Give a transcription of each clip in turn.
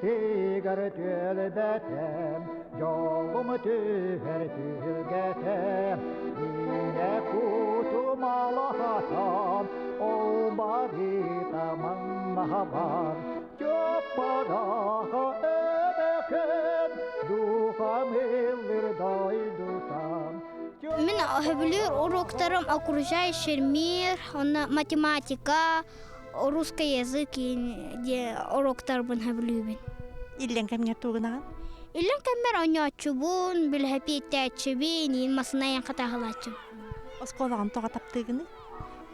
тигэр түөлбэтэ, дьолум түһэр түһүлгэтэ, Ийэ кутум алаһата, ол барыта манна бар, Чаппараха эбэкэм, духам ыллыр дойдутам. Мин сөбүлүүр уруоктарым окружающий мир, онно математика, русский язык диэн уруоктарбын сөбүлүүбүн. Иллэҥ кэмҥэр тугунаҕын? Иллэҥ кэммэр оонньооччубун, билэһэпиэттээччибин, иин масына хатааһылааччым. Оскуолаҕын тоҕо таптыыгыный?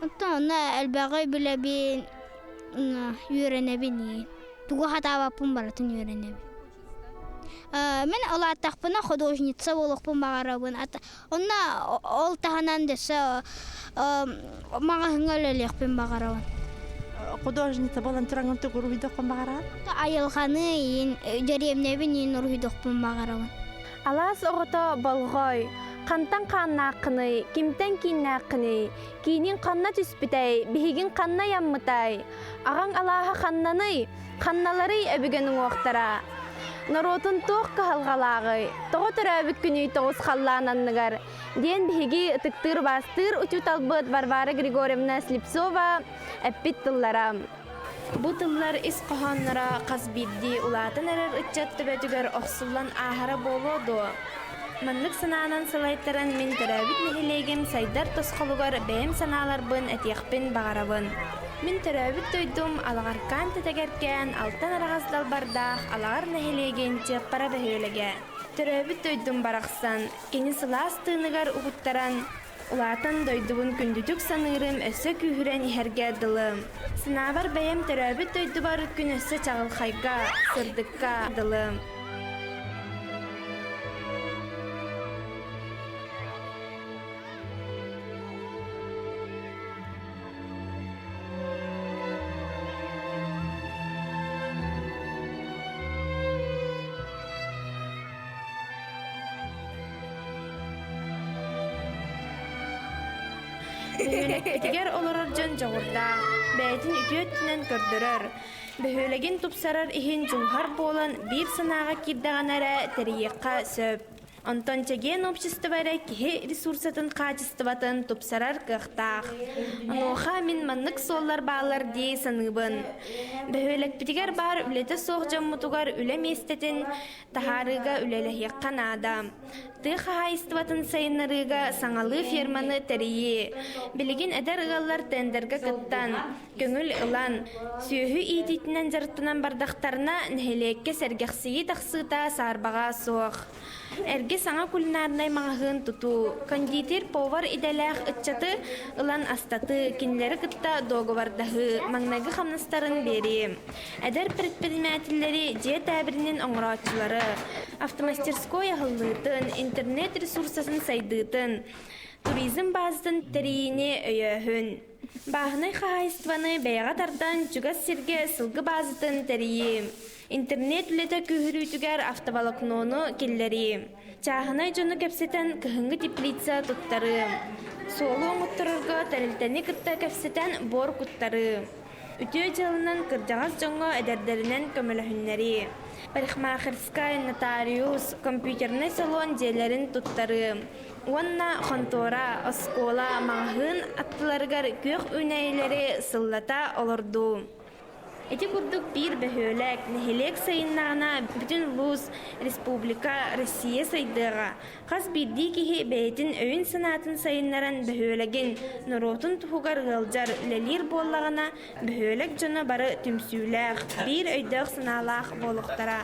Оттон онно элбэҕи билэбин, үөрэнэбин иин. Тугу хатаабаппын барытын үөрэнэбин. Мин улааттахпына художница буолуохпун баҕарабын. Онно ол таһынан дөссө маҕаһыҥҥа үлэлиэхпин баҕарабын. Художница буолан тураҥҥын тугу уруһуйдуоххун баҕараҕын? Айылҕаны иин, дэриэбинэбин иин уруһуйдуохпун баҕарабын. Алаас оҕото болҕой, хантан хааннааххыный, кимтэн кииннээххиний, киинин ханна түспүтэй, биһигин ханна ыйаммытай, аҕаҥ алааһа ханнаный, Ханналарый өбүгэн уҥуохтара? Норуотун туох кыһалҕалааҕый? Тоҕо төрөөбүт күнүй тоҕус халлаан анныгар? диэн биһиги ытыктыыр-убаастыыр учууталбыт Варвара Григорьевна Слепцова эппит тыллара. Бу тыллар ис хоһоонноро хас биирдии улаатан эрэр ыччат төбөтүгэр охсуллан ааһара буолуо дуо? Маннык санаанан салайтаран мин төрөөбүт нэһилиэгим сайдар тосхолугар бэйэм санааларбын этиэхпин баҕарабын. Мин төрөөбүт дойдум Алаҕаркаан тэтэгэркээн алтан араҕас далбардаах Алаҕар нэһилиэгин Чыаппара бөһүөлэгэ. Төрөөбүт дойдум барахсан, кини сылаас тыыныгар угуттаран, улаатан дойдубун күндүтүк саныырым өссө күүһүрэн иһэргэ дылы. Санаабар бэйэм төрөөбүт дойдубар күн өссө чаҕылхайга, сырдыкка дылы. Бөһүөлэкпитигэр олорор дьон дьоҕурдаах, бэйэтин үтүө өттүнэн көрдөрөр. Бөһүөлэгин тупсарар иһин дьулуһар буолан биир санааҕа киирдэҕинэ эрэ тэрийиэххэ сөп. Онтон чэгиэн общество эрэ киһи ресурсатын хаачыстыбатын тупсарар кыахтаах. Онуоха мин маннык суоллар бааллар дии саныыбын. Бөһүөлэкпитигэр баар үлэтэ суох дьоммутугар үлэ миэстэтин таһаарыыга үлэлэһиэххэ наада. Тыа хаһаайыстыбатын сайыннарыыга саҥалыы ферманы тэрийии. Билигин эдэр ыаллар тендергэ кыттан, көҥүл ылан, сүөһү иитиитинэн дьарыктанан бардахтарына, нэһилиэккэ сэргэхсийии тахсыыта саарбаҕа суох. Эргэ саҥа кулинарнай маҕаһыын тутуу, кондитер, повар идэлээх ыччаты ылан астатыы, кинилэри кытта дуогабардаһыы, маҥнайгы хамнастарын биэрии. Эдэр предпринимателлэри дьиэ тээбиринин оҥорооччулары, автомастерской аһыллыытын, интернет ресурсатын сайдыытын, туризм базатын тэрийиини өйөөһүн. Бааһынай хаһаайыстыбаны бэйэҕэ тардан чугас сиргэ сылгы баазатын тэрийии, интернет үлэтэ күүһүрүүтүгэр автоволокнону киллэрии, чааһынай дьону кэпсэтэн кыһыҥҥы теплица туттарыы, суолу оҥотторорго тэрилтэни кытта кэпсэтэн буор куттарыы, үтүө дьыаланан кырдьаҕас дьоҥҥо эдэрдэринэн көмөлөһүннэрии, парикмахерскай, нотариус, компьютернай салон дьиэлэрин туттарыы уонна хонтуора, оскуола, маҕаһыын аттыларыгар күөх үүнээйилэри сыллата олордуу. Ити курдук биир бөһүөлэк, нэһилиэк сайыннаҕына бүтүн улуус, республика, Россия сайдыаҕа. Хас биирдии киһи бэйэтин өйүн-санаатын сайыннаран бөһүөлэгин, норуотун туһугар ыалдьар, үлэлиир буоллаҕына, бөһүөлэк дьоно бары түмсүүлээх, биир өйдөөх-санаалаах буолуохтара.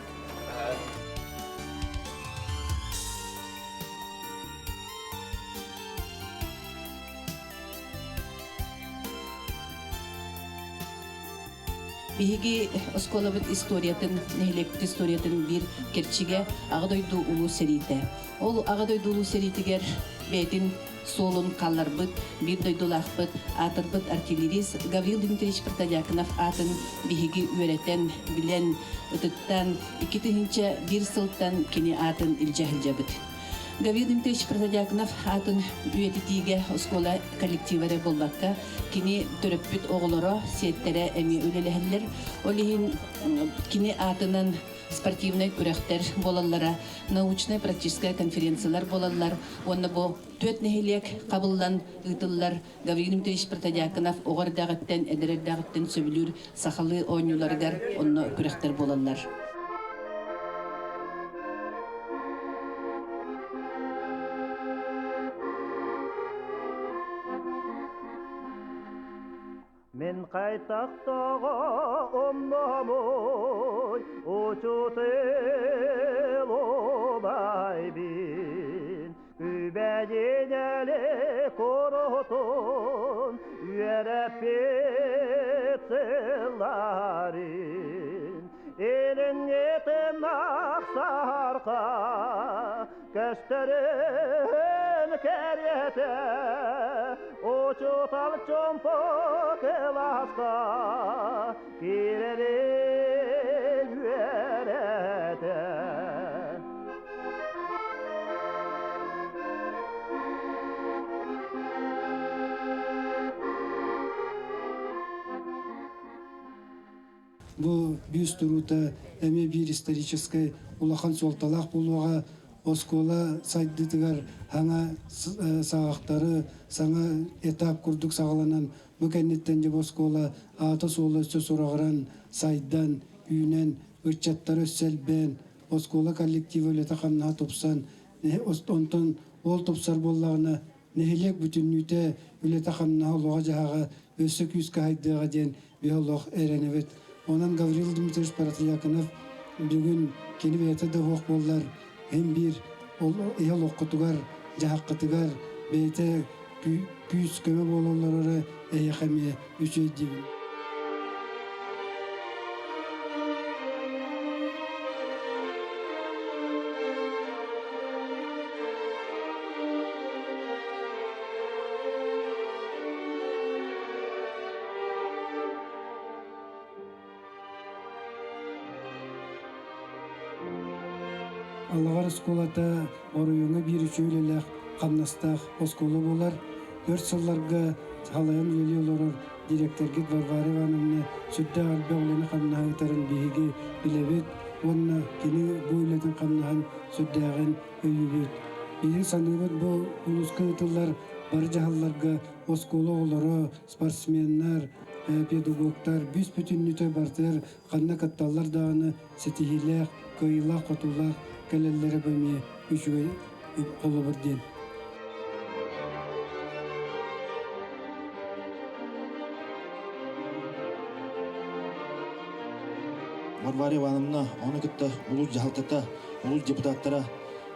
Биһиги оскуолабыт историятын, нэһилиэкпит историятын биир кэрчигэ Аҕа дойду Улуу сэриитэ. Ол Аҕа дойду Улуу сэриитигэр бэйэтин суолун хаалларбыт биир дойдулаахпыт, аатырбыт артиллерист Гаврил Дмитриевич Протодьяконов аатын биһиги үөрэтэн, билэн, ытыктаан, 2001 сылтан кини аатын илдьэ сылдьабыт. Гаврил Дмитриевич Протодьяконов аатын үйэтитиигэ оскуола коллектива эрэ буолбакка, кини төрөппүт оҕолоро, сиэттэрэ эмиэ үлэлэһэллэр. Ол иһин кини аатынан спортивнай күрэхтэр буолаллара, научнай-практическай конференциялар буолаллар уонна бу түөрт нэһилиэк хабыллан ыытыллар Гаврил Дмитриевич Протодьяконов оҕо эрдэҕиттэн, эдэр эрдэҕиттэн сөбүлүүр сахалыы оонньууларыгар онно күрэхтэр буолаллар. Мин хайтахтаҕа онномой учутел убайбин Үбэдинэли коротун үөрэппит сылларын Илиҥҥитин ахсарха көстөрүн кэриэтэ Учуутал чомпо кылааска киирэрин үөрэтэ. Бу бүүс туруута эмиэ биир историческай улахан суолталаах буолуоҕа. Оскуола сайдыытыгар саҥа саҕахтары, саҥа этап курдук саҕаланан, бу кэнниттэн дьэ бу оскуола аата-суола өссө сураҕыран, сайдан, үүнэн, ыччаттара өссө элбээн, оскуола коллектива үлэтэ-хамнаһа тупсан, онтон ол тупсар буоллаҕына, нэһилиэк бүтүннүүтэ үлэтэ-хамнаһа, олоҕо-дьаһаҕа өссө күүскэ сайдыаҕа диэн биһи олох эрэнэбит. Онон Гаврил Дмитриевич Протодьяконов бүгүн кини бэйэтэ да суох буоллар, һин биир ол иһэ олоххутугар, дьаһаххытыгар бэйэтэ күүс-көмө буола олороро эһиэхэ эмиэ үчүгэй диибин. Алаҕар оскуолата оройуоҥҥа биир үчүгэй үлэлээх, хамнастаах оскуола буолар. Өр сылларга салайан үлэлии олорор дириэктэргит Варвара Ивановна сүрдээх элбэх үлэни-хамнаһы ыытарын биһиги билэбит уонна кини бу үлэтин хамнаһын сүрдээҕин өйүүбүт. Биһиги саныыбыт бу улууска ыытыллар бары дьаһалларга оскуола оҕолоро, спортсменнар, педагогтар бүүс-бүтүннүүтэ барытыгар ханна кытталлар даҕаны ситиһиилээх, кыайыылаах-хотуулаах кэлэллэрэ бу эмиэ үчүгэй холобур диэн. Варвара Ивановна ону кытта улуус дьаһалтата, улуус депутаттара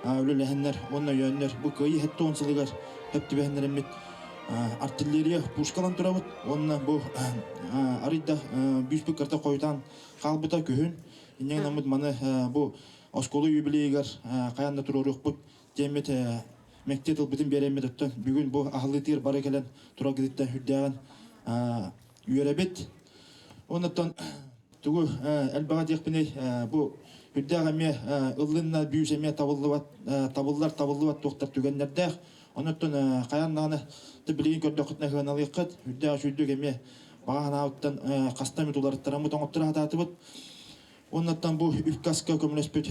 үлэлэһэннэр уонна өйөөннөр бу Кыайыы 70 сылыгар сөп түбэһиннэриммит артиллерия пушкалан турабыт уонна бу арыйда бүүспүт карта хойутаан хаалбыта күһүн инньэ гынаммыт маны бу оскуола юбилейыгар хайаан да туруоруохпут диэммит мэктиэ тылбытын биэрэммит оттон бүгүн бу аһыллыытыгар бары кэлэн тураргытыттан сүрдээҕин үөрэбит оннуттан тугу элбэҕи диэхпиний бу үрдээх эмиэ ыллынна бүүс эмиэ табыллыбат табыллар табыллыбат туохтар түгэннэрдээх онуттан хайаан даҕаны билигин көрдөххүтүнэ сыаналыаххыт үрдээх үчүйдүк эмиэ баҕа санаабыттан хаста эмит уларыттараммыт оҥотторо сатаатыбыт Оннуттан бу үпкаска көмөлөспүт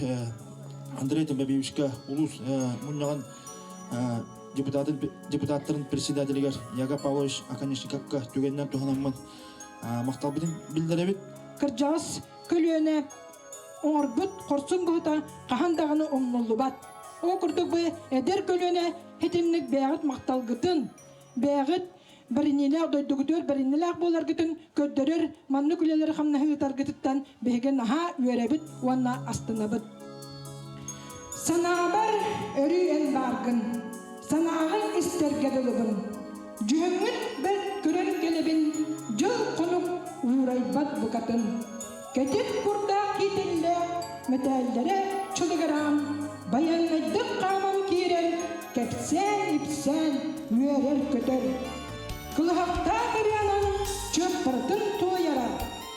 Андрей Тимофеевичка улуус мунньаҕын депутатын депутаттарын председателигэр Яга Павлович Оконешниковка түгэнинэн туһанаммын махталбытын биллэрэбит. Кырдьаҕас көлүөнэ оҥорбут хорсун быһыта хаһан даҕаны умнуллубат. Ол курдук бу эдэр көлүөнэ итинник бэйэҕит махталгытын, бэйэҕит бэриниилээх дойдугутугар бэриниилээх буоларгытын көрдөрөр маннык үлэлэри хамнаһы ыытаргытыттан биһиги наһаа үөрэбит уонна астынабыт. Санаабар өрүү эн бааргын, санааҕын истэргэ дылыбын. Дьүһүҥҥүн бэрт көрөн кэлэбин, дьыл-хонук уурайбат букатын. Кэтит курдаах киитиллээх мэтээллэрэ чылыгыраан, байыаннайдык хааман киирэн, кэпсээн-ипсээн үөрэр-көтөр. Кылыһахтаах ырыанан чыаппаратын туойара,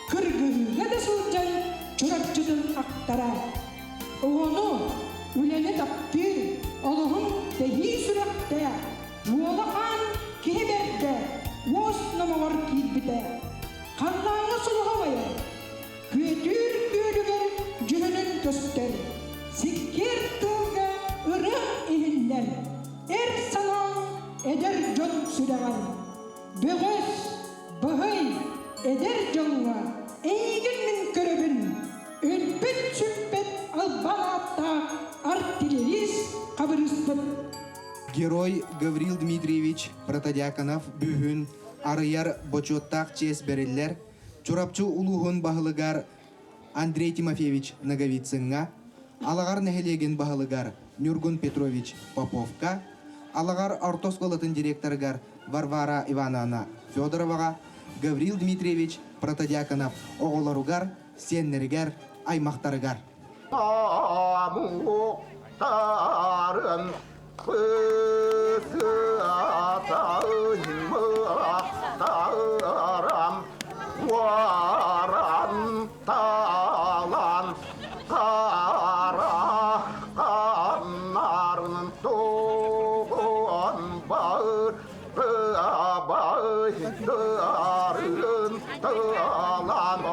кыргыһыыга да сылдьан Чурапчытын ахтара. Оҕону, үлэни таптыыр, олоһун Халлааҥҥа сулуһа байар, күөтүүр күөлүгэр дьүһүнүн көстөр, сиккиэр тыалга ырыа иһиллэр, эр санааҥ эдэр дьон сүрэҕэр. Бөҕөс, баһый, эдэр дьоҥҥо эйигин мин көрөбүн, өлбөт-сүппэт албан ааттаах артиллерист хабырыыспыт. Герой Гаврил Дмитриевич Протодьяконов бүүһүн арыйар бочуоттаах чиэс бэриллэр Чурапчы улууһун баһылыгар Андрей Тимофеевич Ноговицыҥҥа, Алаҕар нэһилиэгин баһылыгар Ньургун Петрович Поповка, Алаҕар орто оскуолатын директорыгар Варвара Ивановна Федороваҕа, Гаврил Дмитриевич Протодьяконов оҕолоругар, сиэннэригэр, аймахтарыгар. Омуктарын Кысыатаймахтарам уоран талан караханнарын тугун баайдарын талан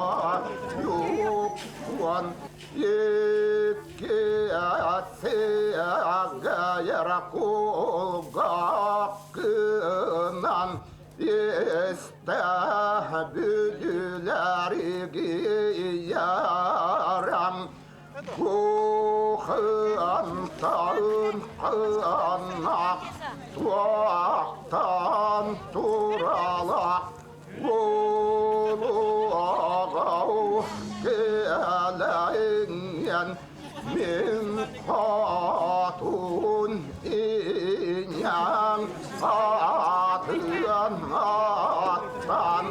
юкуан Икки кулгакынан истэбүлүлэригиярам кухантан кынак туактан туралак Улугау кэлэҥҥэн мин хотун иньэҥ атын аттан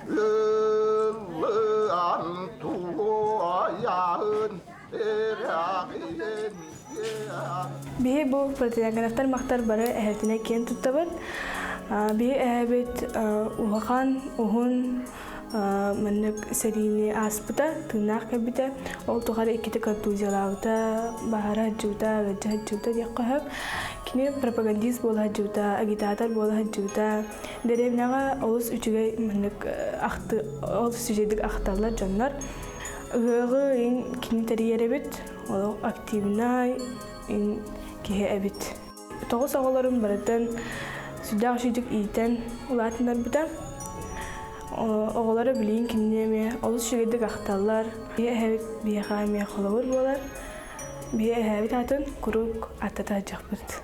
ыллыан туойан Биһи бу протеаграфтар махтар бары эһэтинэ киэн туттабыт. Биһи эһэбит улахан, уһун маннык сэриини ааспыта, тыыннаах кэлбитэ. Ол тухары иккитэ контузиялаабыта, баһара сылдьыбыта, ыалдьа сылдьыбыта диэххэ сөп. Кини пропагандист буола сылдьыбыта, агитатор буола сылдьыбыта. Дэриэбинэҕэ олус үчүгэй маннык ахты, олус үчүгэйдик ахталлар дьоннор. Ыһыаҕы ин кини тэрийэр эбит, олох активнай ин киһи эбит. Тоҕус оҕолорун барытын сүрдээх үчүгдүк иитэн улаатыннарбыта. Оҕолоро билигин кинини эмиэ олус үчүгэйдик ахталлар. Биһи эһэбит биһиэхэ эмиэ холобур буолар. Биһи эһэбит аатын куруук аттата сылдьыахпыт.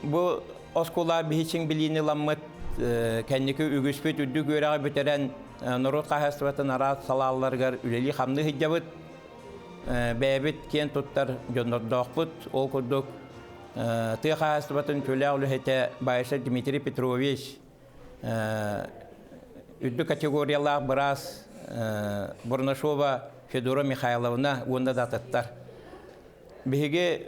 Бу оскуола биһичин билиини ламмыт кэнники үгүспүт үрдүк үөрэҕи бүтэрэн норуот хаһаайыстыбатын араас салааларыгар үлэлии-хамныы сылдьабыт. Бэйэбит киэн туттар дьоннордоохпут. Ол курдук тыа хаһаайыстыбатын үтүөлээх үлэһитэ Баишев Дмитрий Петрович, үрдүк категориялаах быраас Бурнашова Федора Михайловна уонна да атыттар. Биһиги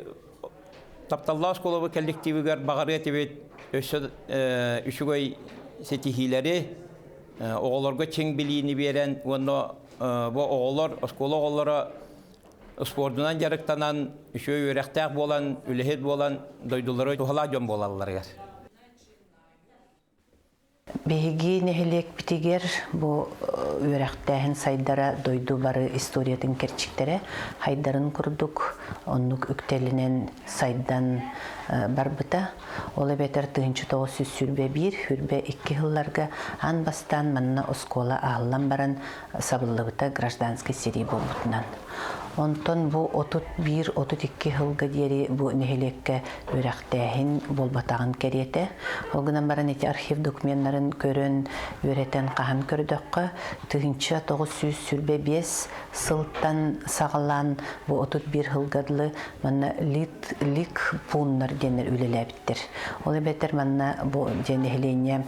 тапталлаах оскуолабыт коллективигэр баҕарыа этибит өссө үчүгэй ситиһиилэри, оҕолорго чиҥ билиини биэрэн уонна бу оҕолор, оскуола оҕолоро спордунан дьарыктанан, үчүгэй үөрэхтээх буолан, үлэһит буолан, дойдулары туһалаах дьон буолалларыгар. Биһиги нэһилиэкпитигэр бу үөрэхтээһин сайдара дойду бары историятын кэрчиктэрэ хайдарын курдук. оннук үктэлинэн сайдан барбыта. Ол эбэтэр 1921 хүрбэ икки сылларга аан бастаан манна оскуола аһыллан баран сабыллыбыта гражданскай сэрии буолбутунан. Онтон бу 31-32 сылга диэри бу нэһилиэккэ үөрэхтээһин буолбатаҕын кэриэтэ. Ол гынан баран ити архив докуменнарын көрөн, үөрэтэн хаһан көрдөххө, 1925 сылтан саҕалаан бу 31 сылга дылы манна лит, лик пууннар диэннэр үлэлээбиттэр. Ол эбэтэр манна бу дьэ нэһилиэнньэ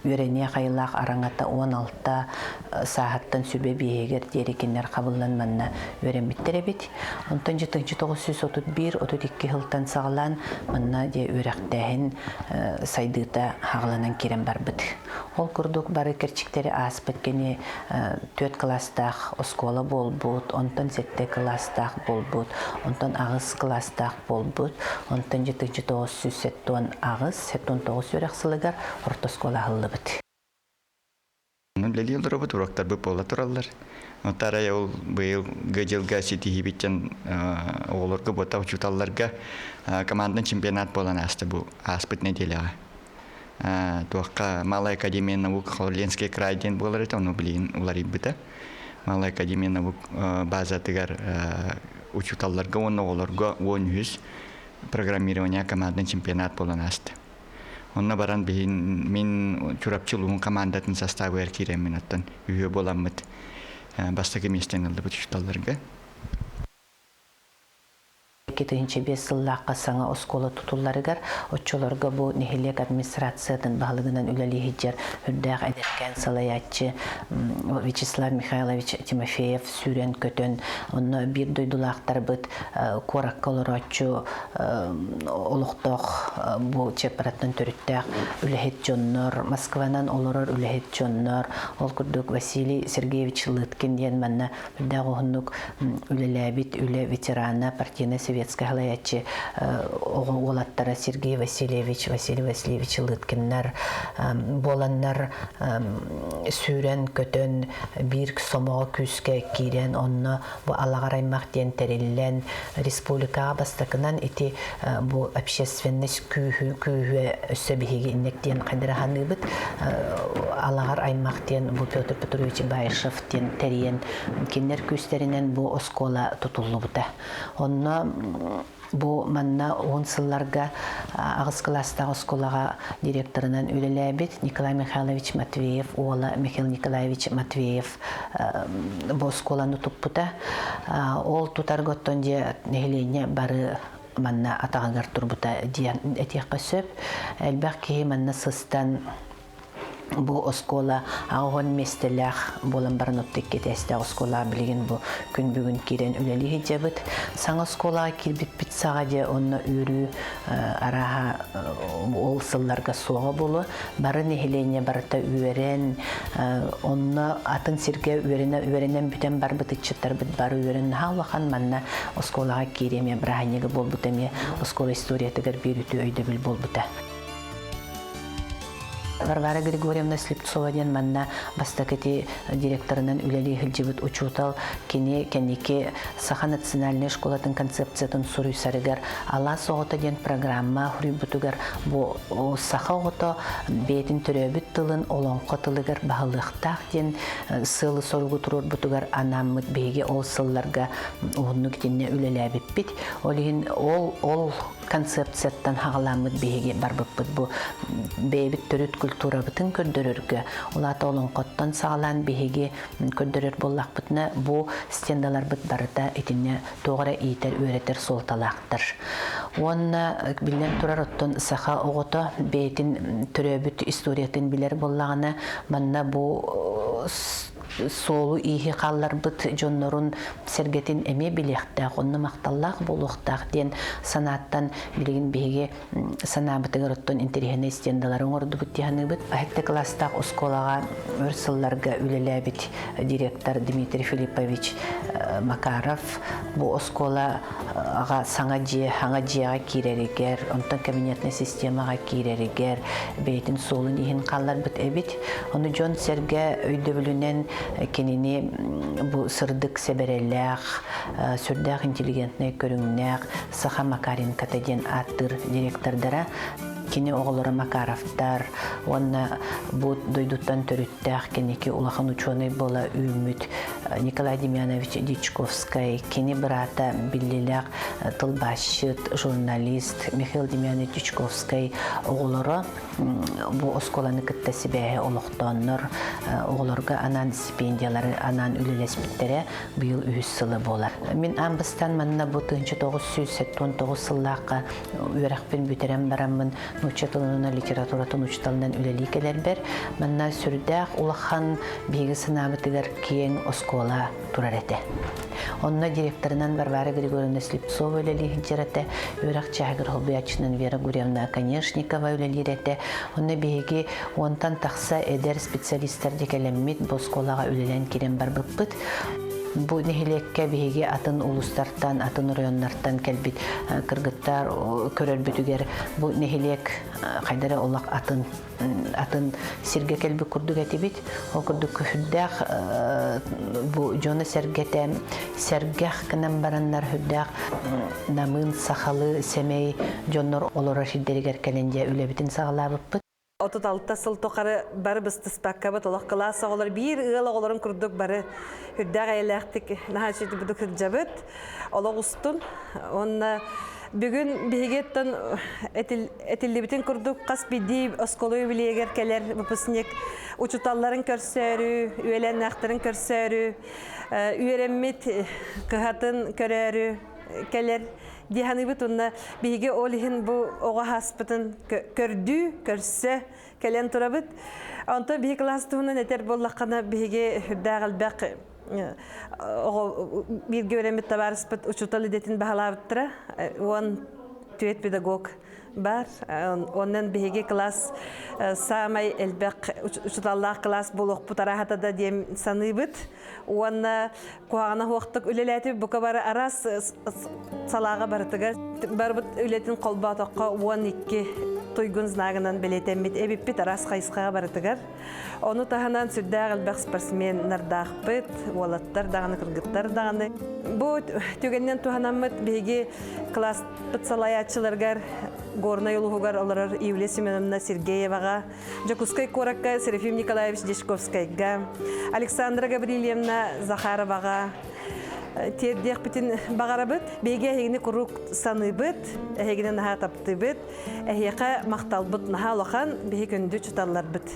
үөрэниэх айылаах араҥата 16 сааһыттан сүбэ биэһигэр диэри кинилэр хабыллан манна үөрэммиттэр эбит. Онтон дьэ 1931-32 сылтан саҕалаан манна дьэ үөрэхтээһин сайдыыта хаҕаланан киирэн барбыт. Ол курдук бары кэрчиктэри ааспыт кини түөрт кылаастаах оскуола буолбут, онтон сэттэ кылаастаах буолбут, онтон аҕыс кылаастаах буолбут, онтон дьэ 1978 79 үөрэх сылыгар орто оскуола аһыллыбыт. Үлэлии олоробут, уроктарбыт буола тураллар. Отарай ол быйыл дьылга ситиһиибиттэн оҕолорго буота учууталларга командан чемпионат буолан ааста бу ааспыт нэдиэлэҕэ. Туохха Малая академия наук Ленский край диэн буолар этэ, ону билигин уларыйбыта. Малая академия наук базатыгар учууталларга уонна оҕолорго 13 программирование командный чемпионат буолан ааста. Онно баран биһин мин Чурапчы улууһун командатын составыгар киирэммин оттон үһүө буоламмыт бастакы миэстэни ыллыбыт учууталларга. 2005 сыллаахха саҥа оскуола тутулларыгар оччолорго бу нэһилиэк администрациятын баһылыгынан үлэлии сылдьар үрдээх эдэркээн салайааччы Вячеслав Михайлович Тимофеев сүүрэн-көтөн онно биир дойдулаахтарбыт куоракка олорооччу олохтоох бу Чепараттан төрүттээх үлэһит дьоннор, Москванан олорор үлэһит дьоннор, ол курдук Василий Сергеевич Лыткин диэн манна үрдээх уһуннук үлэлээбит үлэ ветерана, партийнай-советскай салайааччы оҕо уолаттара Сергей Васильевич, Василий Васильевич Лыткиннар буоланнар сүүрэн-көтөн биир сомоҕо күүскэ киирэн онно бу Алаҕар аймах диэн тэриллэн республикаҕа бастакынан ити бу общественность күүһү күүһү өссө биһиги инник диэн хайдыраһаныыбыт Алаҕар аймах диэн бу Петр Петрович Баишев диэн тэрийэн кинилэр күүстэринэн бу оскуола тутуллубута. Онно Бу манна уон сылларга аҕыс кылаастаах оскуолаҕа директорынан үлэлээбит Николай Михайлович Матвеев уола Михаил Николаевич Матвеев бу оскуоланы туппута. Ол тутарга оттон дьэ нэһилиэнньэ бары манна атаҕыгар турбута диэн этиэххэ сөп. Элбэх киһи манна сыстан бу оскуола 80 миэстэлээх буолан баран отто икки этээстээх оскуола билигин бу күн бүгүн киирэн үлэлии сылдьабыт. Саҥа оскуолаҕа киирбиппит саҕа дьэ онно үөрүү арааһа ол сылларга суоҕа буолуо. Бары нэһилиэнньэ барыта үөрэн, онно атын сиргэ үөрэнэ үөрэнэн бүтэн барбыт ыччаттарбыт бары үөрэн наһаа улахан манна оскуолаҕа киирии эмиэ бырааһынньыгы буолбута эмиэ оскуола историятыгар биир үтүө өйдөбүл буолбута. Варвара Григорьевна Слепцова диэн манна бастакы ити директорынан үлэлии сылдьыбыт учуутал кини кэнники Саха национальнай школатын концепциятын суруйсарыгар Алаас оҕото диэн программа суруйбутугар бу саха оҕото бэйэтин төрөөбүт тылын олоҥхо тылыгар баһылыахтаах диэн сыалы-соругу туруорбутугар анааммыт биһиги ол сылларга уһуннук итиннэ үлэлээбиппит. Ол иһин ол ол концепцияттан хаҕаламмыт биһиги барбыппыт бу бэйэбит төрүт культурабытын көрдөрөргө ол аата олоҥхоттон саҕалаан биһиги көрдөрөр буоллахпытына бу стендаларбыт барыта итиннэ туох эрэ иитэр үөрэтэр суолталаахтар уонна биллэн турар оттон саха оҕото бэйэтин төрөөбүт историятын билэр буоллаҕына манна бу суолу-ииһи хаалларбыт дьоннорун сэргэтин эмиэ билиэхтээх, онно махталлаах буолуохтаах диэн санааттан билигин биһиги санаабытыгар оттон интэриэһинэй стендалары оҥордубут дии саныыбыт. Сэттэ кылаастаах оскуолаҕа өр сылларга үлэлээбит директор Дмитрий Филиппович Макаров бу оскуолаҕа саҥа дьиэ, саҥа дьиэҕэ киирэригэр, онтон кабинетнай системаҕа киирэригэр бэйэтин суолун иһин хаалларбыт эбит. Ону дьон-сэргэ өйдөбүлүнэн Кинини бу сырдык сэбэрэлээх, сүрдээх интеллигентнэй көрүҥнээх Саха Макаренкота диэн ааттыыр директордара. Кини оҕолоро Макаровтар уонна бу дойдуттан төрүттээх кэнники улахан учуонай буола үүммүт Николай Демьянович Дьячковскай, кини быраата биллилээх тылбаасчыт, журналист Михаил Демьянович Дьячковскай оҕолоро бу оскуоланы кытта сибээһи олохтооннор оҕолорго анаан стипендиялары анаан үлэлэспиттэрэ быйыл үһүс сыла буолар. Мин аан бастаан манна бу 1979 сыллаахха үөрэхпин бүтэрэн бараммын нуучча тылынан литературатын учууталынан үлэлии кэлэрбэр манна сүрдээх улахан биһиги санаабытыгар киэҥ оскуола турар этэ. Онно директорынан Варвара Григорьевна Слепцова үлэлии сылдьар этэ, үөрэх чааһыгар холбуйааччынан Вера Гурьевна Оконешникова үлэлиир этэ. Онно биһиги уонтан тахса эдэр специалистар дьэкэлэммит бу оскуолаҕа үлэлээн киирэн барбыппыт. Бу нэһилиэккэ биһиги атын улуустартан, атын оройуоннартан кэлбит кыргыттар көрөрбүтүгэр бу нэһилиэк хайдара олох атын атын сиргэ кэлбит курдук этибит. Ол курдук сүрдээх бу дьоно-сэргэтэ сэргэх гынан бараннар сүрдээх намыын сахалыы сэмэй дьоннор олорор сирдэригэр кэлэн дьэ үлэбитин саҕалаабыппыт. 36 сыл тухары бары быстыспаккабыт олох кылаас оҕолор биир ыал оҕолорун курдук бары үрдээх эйэлээхтик наһаа үчүгэй сылдьабыт олох устун уонна бүгүн биһигиттэн этиллибитин курдук хас биирдии оскуола юбилейыгар кэлэр выпускник учууталларын көрсөөрү үөлээннээхтэрин көрсөөрү үөрэммит кыһатын көрөөрү кэлэр дии саныыбыт уонна биһиги ол иһин бу оҕо ааспытын көрдүү көрсө кэлэн турабыт онтон биһи кылаас туһунан этэр буоллаххына биһиги үрдээх элбэх оҕо бииргэ үөрэммит табаарыспыт учуутал идэтин баһылаабыттара уон түөрт педагог бар. Онон биһиги класс саамай элбэх учууталлаах класс буолуохпут арааһата да диэн саныыбыт. Уонна куһаҕана суохтук үлэлээтибит бука бары араас салааҕа барытыгар барбыт үлэтин холбоотоххо 12 туйгун знагынан бэлиэтэммит эбиппит араас хайысхаҕа барытыгар. Ону таһынан сүрдээх элбэх спортсменнардаахпыт, уолаттар даҕаны, кыргыттар даҕаны. Бу түгэнинэн туһанаммыт биһиги класспыт салайааччыларыгар Горнай улууһугар олорор Юлия Семеновна Сергееваҕа, Дьокуускай куоракка Серафим Николаевич Дьячковскайга, Александра Гаврильевна Захароваҕа тиэрдиэхпитин баҕарабыт. Биһиги эһигини куруук саныыбыт, эһигини наһаа таптыыбыт. Эһиэхэ махталбыт наһаа улахан, биһи күндү учууталларбыт.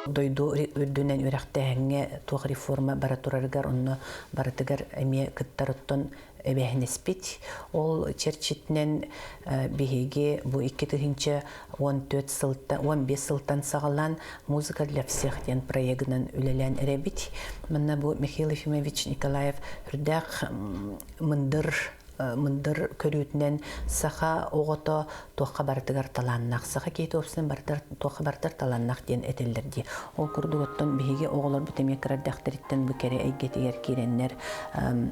Дойду үрдүнэн үөрэхтээһиҥҥэ туох реформа бара турарыгар онно барытыгар эмиэ кыттар оттон эбээһинэспит. Ол чэрчитинэн биһиги бу 2014 сылтан 15 сылтан саҕалаан «Музыка для всех» диэн проегынан үлэлээн эрэбит. Манна бу Михаил Ефимович Николаев үрдээх мындыр мындыр көрүүтүнэн саха оҕото туохха барытыгар талааннаах, саха киһитэ уопсайынан барытыгар туохха барытыгар талааннаах диэн этэллэр дии. Ол курдук оттон биһиги оҕолорбут эмиэ кыра эрдэхтэриттэн бу кэрэ эйгэтигэр киирэннэр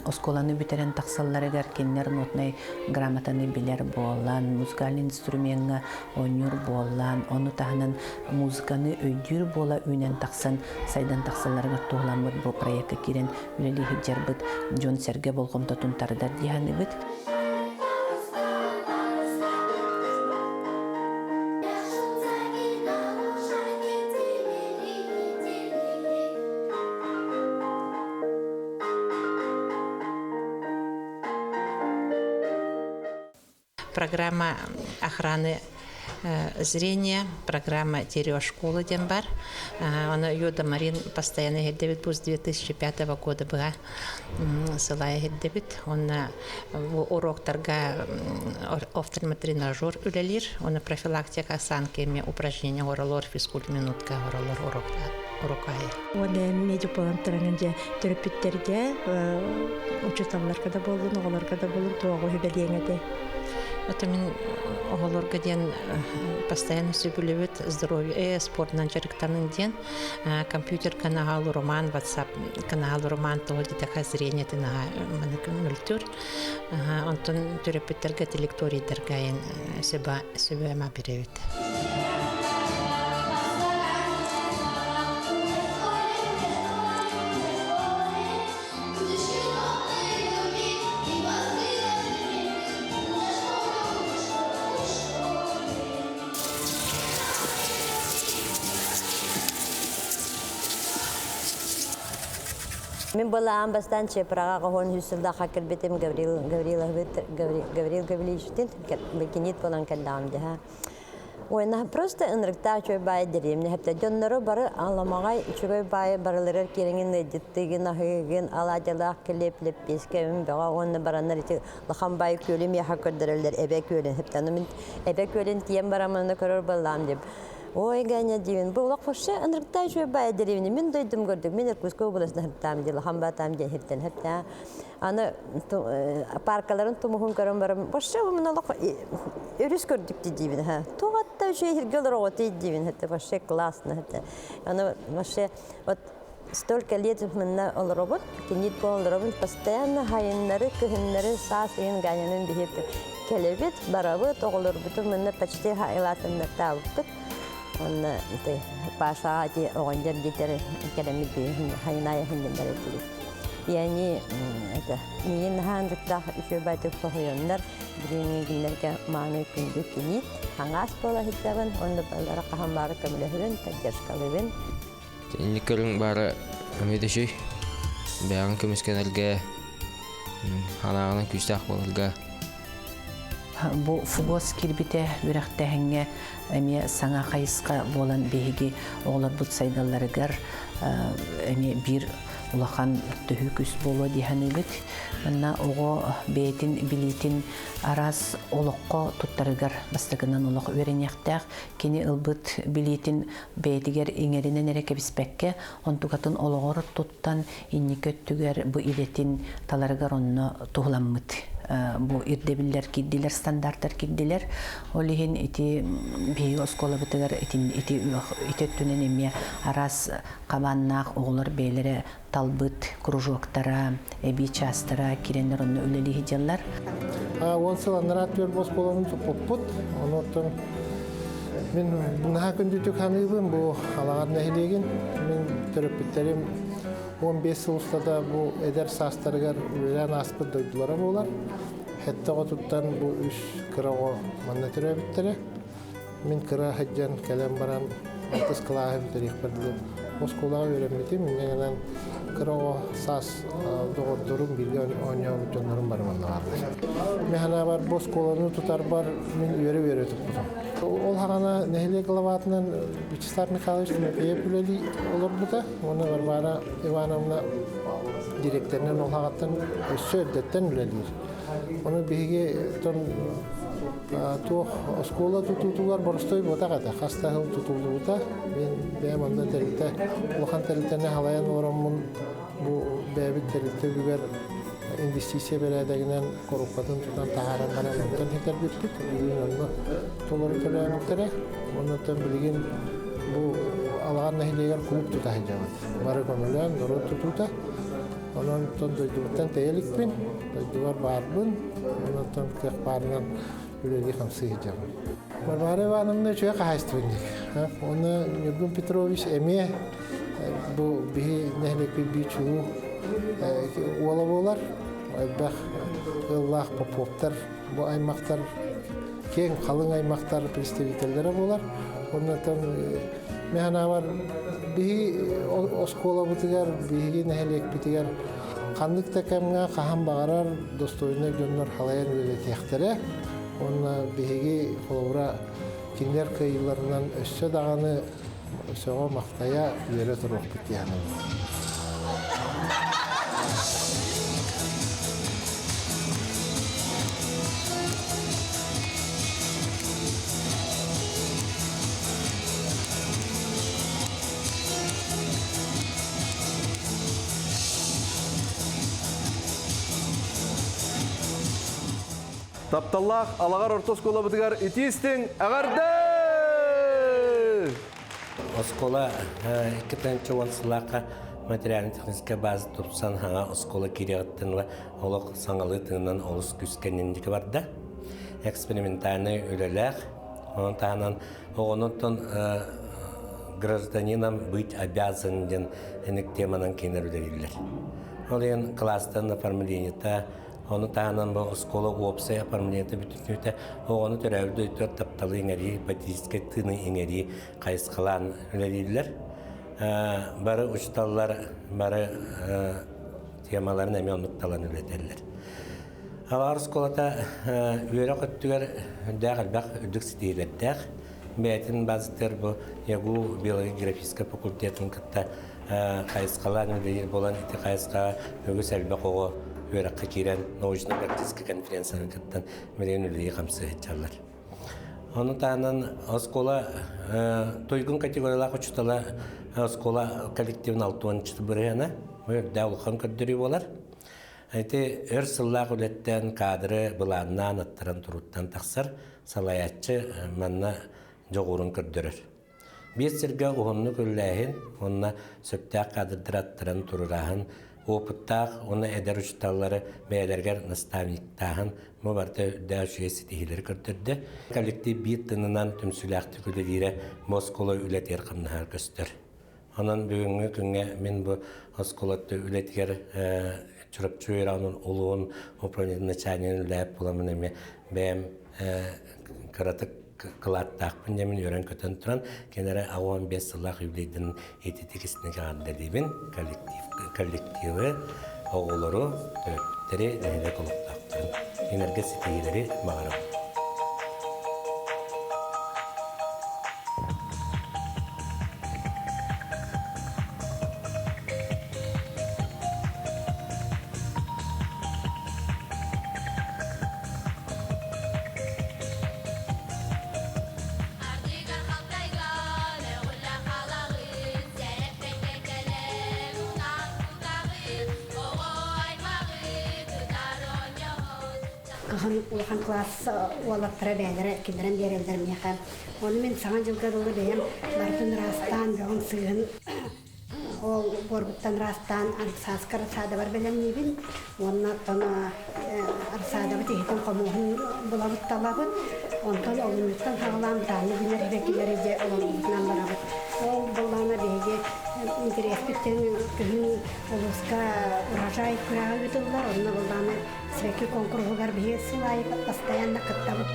оскуоланы бүтэрэн тахсалларыгар кинилэр нотнай грамотаны билэр буолан, музыкальный инструмеҥҥа оонньуур буолан, ону таһынан музыканы өйдүүр буола үүнэн тахсан, сайдан тахсалларыгар туһуламмыт бу проекка киирэн үлэлии сылдьарбыт дьон-сэргэ болҕомтотун тардар дии саныыбыт. Программа охраны зрения, программа дерево школы диэн бар. Оны Йода Марин постоянно иһирдэбит бу с 2005 года быга сылай иһирдэбит. Онна бу уроктарга офтальмотренажер үлэлиир. Оны профилактика осанки эми упражнение оролор, физкульт минутка оролор урок айы. Уонна медик буолан туран дьэ төрөппүттэргэ учууталларга да буоллун, оҕолорго да буоллун туоҕу үбэлиэҥ этэ. Это мин оҕолорго диэн постоянно сөбүлүбүт здоровье спортунан дьарыктанын диэн компьютер канал роман WhatsApp канал роман того дитэха зрениетин маны мөлтүр онтон төрөппүттэргэ телекторийдарга айан сөбө бирэбит. Мин былаан бастаан Чепраҕа хоһоон үс сыллаахха кэлбитим Гаврил Гаврилович Гаврил Гаврильевичтин кинит буолан кэллэҕим дьаһа. Уонна просто ынырыктаах үчүгэй баайы дэриэбинэ хэптэ дьоннору бары аламаҕай үчүгэй баайы барыларыгар киэрэҥин ыалдьыттыыгын аһыыгын алаадьалаах килиэп лэппиэскэ үн бөҕө уонна бараннар ити улахан баайы күөлү миэхэ көрдөрөллөр эбэ күөлүн хэптэ аны мин эбэ күөлүн тиийэн бараммын көрөр буоллаам диэм Ой, Ганя диибин, бу олох вообще ынырыктаах үчүгэй баайы дэриэбинэ мин дойдум көрдүк, мин Иркутскай областна хыптаам дии, улахан баатаам диэн хиптэн хэптээ. Аны паркаларын тумуһун көрөн баран, вообще мин олох өрүс көрдүк диибин, ха. Туох атта үчүгэй сиргэ олороҕутуй диибин, это вообще классно, это. Аны вообще вот столько лет мынна олоробут, кинит олоробут, постоянно хайыннары, кыһыннары, саас ыйын Ганянын биһип келебит, барабыт, оҕолорбутун мынна почти хайлаатыннартаабыппыт. Онна Паша ати оҕонньор диэтэр кэлэммит хайынаайа хиннэллэр этибит. И они это миин хаандыктаах үчүгэй соһуйаннар билиҥҥи кинилэргэ мааны күндү киниит хаҥаас буола сылдьабын онно баллара хаһан баары көмөлөһөбүн поддержкалыыбын. Инник көрүҥ баара эмиэ да үчүгэй. Бэйэҕин көмүскэнэргэ, санааҕынан күүстээх буоларга. Бу ФГОС киирбитэ үөрэхтээһиҥҥэ эмиэ саҥа хайысха буолан биһиги оҕолорбут сайдалларыгар эмиэ биир улахан төһүү күүс буолуо дии саныыбыт. Манна оҕо бэйэтин билиитин араас олоххо туттарыгар бастакынан олох үөрэниэхтээх. Кини ылбыт билиитин бэйэтигэр иҥэринэн эрэ кэбиспэккэ, онтукатын олоҕор туттан инники өттүгэр бу идэтин таларыгар онно туһуламмыт бу ирдэбиллэр киирдилэр, стандарттар киирдилэр. Ол иһин ити биһиги оскуолабытыгар ити ити ити өттүнэн эмиэ араас хабааннаах оҕолор бэйэлэрэ талбыт кружоктара, эбии чаастара киирэннэр онно үлэлии сылдьаллар. 10 сыл анараа түөрт оскуоланы туппуппут. Онуоттан мин наһаа күндүтүк саныыбын бу Алаҕар нэһилиэгин. Мин төрөппүттэрим 15 сыл устата бу эдэр саастарыгар үлэлээн ааспыт дойдулара буолар. Хэттэ оҕотуттан бу үс кыра оҕо манна төрөөбүттэрэ. Мин кыра сылдьан кэлэн баран алтыс кылааһы бүтэриэхпэр дылы оскуолаҕа үөрэммитим. Инньэ гынан кыра оҕо саас доҕордорум бииргэ оонньообут дьоннорум бары манна бааллар. Мин санаабар бу оскуоланы тутарбар мин үөрэ-үөрэ туппутум. Ол хаҕана нэһилиэк главатынан Вячеслав Михайлович Тимофеев үлэлии олорбута. Уонна Варвара Ивановна директорынан ол хаҕаттан өссө эрдэттэн үлэлиир. Ону биһиги туох оскуола тутуутугар боростой буотах этэ, хас да сыл тутуллубута. Мин бэйэм онно тэрилтэ, улахан тэрилтэни халайан олороммун бу бэйэбит тэрилтэ үгүгэр Инвестиция бэрээдэгинэн корупкатын тутан таһааран баран онтон хитэрбиппит. Бүгүн онно толору төлөөбүттэрэ. Оннуттан билигин бу Алаҕар нэһилиэгэр кулууп тута сылдьабыт. Бары көмөлөөн норуот тутуута. Онон дойдубуттан тэйэ иликпин, дойдубар баарбын. Онон кыах баарынан үлэлии-хамсыы сылдьабын. Варвара Ивановна үчүгэй хаһаайыстыбанньык. Оны Ньургун Петрович эмиэ бу биһи нэһилиэкпит биир чулуу уола буолар. Элбэх ыаллаах Поповтар, бу аймактар киэҥ халыҥ аймактар представителлэрэ буолар. Оннотон мен санаабар биһи оскуолабытыгар, биһиги нэһилиэкпитигэр ханнык да кэмҥэ хаһан баҕарар достойнай дьоннор халайан үлэлэтиэхтэрэ. Уонна биһиги холобура кинилэр кыайыыларынан өссө даҕаны сөҕө-махтайа үөрэ туруохпут дии саныыбын. Тапталлаах Алаҕар орто оскуолабытыгар итии-истиҥ эҕэрдэ! Оскуола 2010 сыллаахха материально-техническэй база тупсан хаҥа оскуола киириэҕиттэн ыла олох саҥалыы тыынынан олус күүскэ инники барда. Экспериментальнай үлэлээх, онон таһынан оҕонуттан гражданином быть обязан диэн эник теманан кинилэр үлэлииллэр. Ол иһин класстан оформлениета Ону таһынан бу оскуола уопсай оформлениета бүтүннүүтэ оҕону төрөөбүт дойдутугар тапталы иҥэрии, патриотическай тыыны иҥэрии хайысхалаан үлэлииллэр. Бары учууталлар бары темаларын эмиэ оннук талан үлэтэллэр. Алаар оскуолата үөрэх өттүгэр үрдээх элбэх үрдүк ситиһиилэрдээх. Бэйэтин базатыгар бу ЯГУ биология-географическай факультетын кытта хайысхалаан үлэлиир буолан ити хайысхаҕа үгүс элбэх оҕо үөрэххэ киирэн научно-практическай конференцияны кыттан билигин үлэлии хамсыы сылдьаллар. Ону таһынан оскуола туйгун категориялаах учуутала оскуола коллективын 60 бырыһыана үрдээх улахан көрдөрүү буолар. Ити өр сыллаах үлэттэн кадры былааннаан аттаран туруттан тахсар салайааччы манна дьоҕурун көрдөрөр. Биир сиргэ уһуннук үлэлээһин уонна сөптөөх кадрдары аттаран туруорааһын, опыттаах уонна эдэр учууталлары бэйэлэригэр наставниктааһын бу барыта үрдээх үчүгэй ситиһиилэри көрдөрдө. Коллектив биир тынынан түмсүүлээхтик үлэлиирэ бу оскуола үлэтигэр хамнаһар көстөр. Онон бүгүҥҥү күҥҥэ мин бу оскуола үлэтигэр Чурапчы үөрэҕин улуун управлениетын начальнигын үлэлээбит буоламмын эмиэ бэйэм кыратык кылааттаахпын диэмин үөрэн-көтөн туран кинилэри 85 сыллаах юбилейдарын ититик истиҥ эҕэрдэлиибин коллективы, оҕолору, төрөппүттэри, нэһилиэк олохтоохторун кинилэргэ ситиһиилэри баҕарабын. Кыһын улахан класс уолаттара бэйэлэрэ киллэрэн биэрэллэр миэхэ. Ону мин саҥа дьылга дылы бэйэм барытын ыраастаан, бөҕүн сыыһын ол буорбуттан ыраастаан сааскы рассадабар бэлэмниибин уонна оттон рассадабыт иһитин хомуоһун булабыт талабыт. Онтон олунньуттан саҕалаан бытаанны күннэр эбэкилэри дьэ олорбутунан барабыт. Ол былаана биһиги интэриэспиттэн күһүн улууска урожай күрэҕэ ыытыллар. Онно былааны Сибэкки куонкуруһугар биһиги сыл аайы постоянно кыттабыт.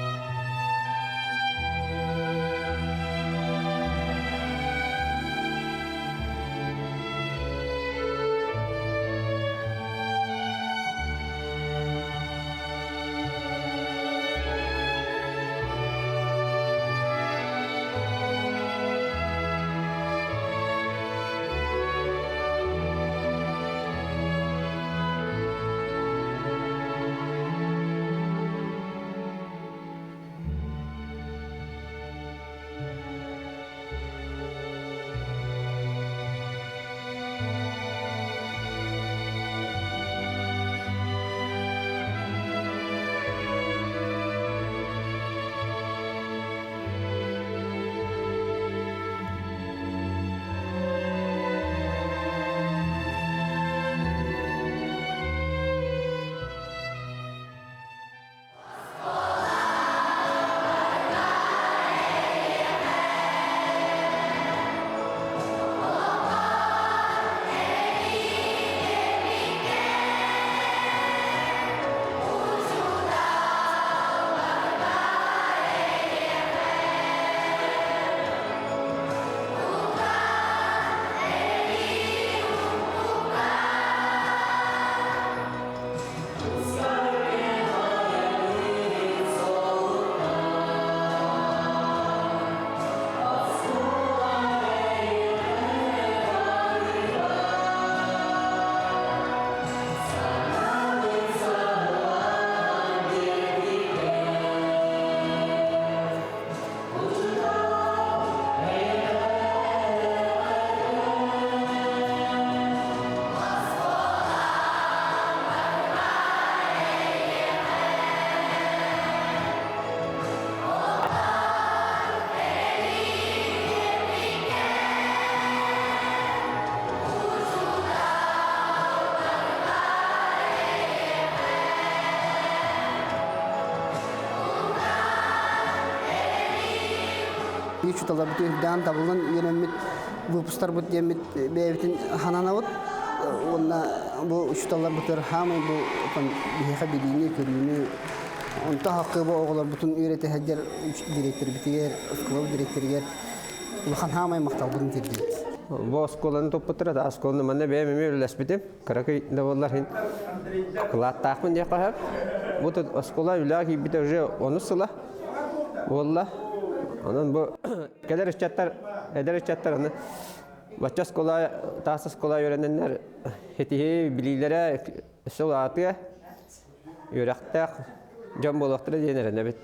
Биһиги учууталларбыт үрдээн табыллан үөрэммит выпустарбыт диэммит бэйэбитин хананабыт. Уонна бу учууталларбытыгар хаамай бу биһиэхэ билиини, көрүүнү онто хаккыба оҕолорбутун үөрэтэ сылдьар директорбитигэр, оскуола директоригэр улахан хаамай махталбытын тиэрдибит. Бу оскуоланы туппуттара, оскуоланы манна бэйэм эмиэ үлэлэспитим. Кыракый да буоллар иһин кылааттаахпын диэххэ сөп. Бу тут оскуола үлэҕэ киирбитэ уже онус сыла буолла. Онон бу кэлэр ыччаттар, эдэр ыччаттар аны бачча оскуола, таас оскуола үөрэнэннэр ситиһии билиилэрэ өссө улаатыа, үөрэхтээх дьон буолуохтара диэн эрэнэбит.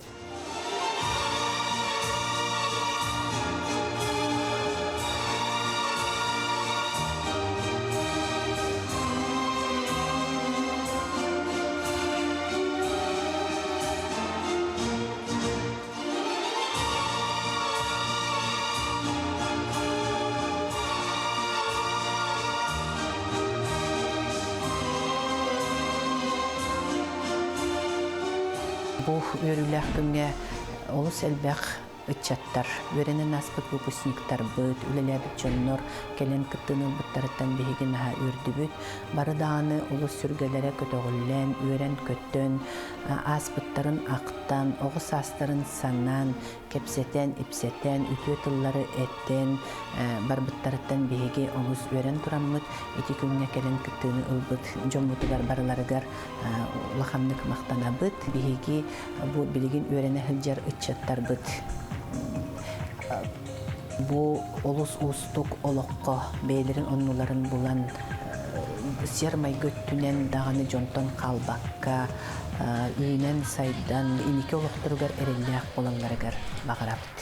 Бу үөрүүлээх күҥҥэ олус элбэх ыччаттар, үөрэнэн ааспыт выпускниктарбыт, үлэлээбит дьоннор кэлэн кыттыыны ылбыттарыттан биһиги наһаа үөрдүбүт. Бары даҕаны олус сүргэлэрэ көтөҕүллэн, үөрэн-көтөн, ааспыттарын ахтан, оҕо саастарын санаан, кэпсэтэн, ипсэтэн, үтүө тыллары этэн барбыттарыттан биһиги олус үөрэн тураммыт, ити күҥҥэ кэлэн кыттыыны ылбыт дьоммутугар барыларыгар улаханнык махтанабыт. Биһиги бу билигин үөрэнэ сылдьар ыччаттарбыт бу олус уустук олоххо бэйэлэрин оннуларын булан сиэр-майгы өттүнэн даҕаны дьонтон хаалбакка үүнэн-сайдан инники олохторугар эрэллээх буолалларыгар баҕарабыт.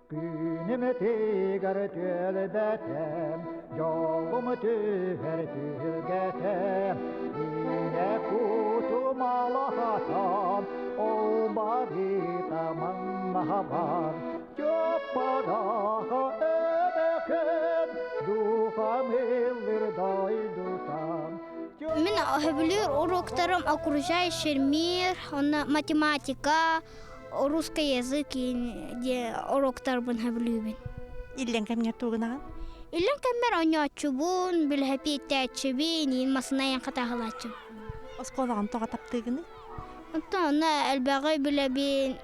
Күнүм тигэр түөлбэтем, дьолум түһэр түһүлгэтем, Ине кутум алаһатам, ол барыта маннаһабар, Чоппараха эбэкэм, духам ыллыр дойдутам. Мин сөбүлүүр уруоктарым окружающий мир, онно математика, русский язык диэн уруоктарбын сөбүлүүбүн. Иллэҥ кэмҥэр тугунаҕын? Иллэҥ кэммэр оонньооччубун, билэһэпиэттээччибин, иин масына хатааһылааччыбын. Оскуолаҕын тоҕо таптыыгыный? Онтон онно элбэҕи билэбин,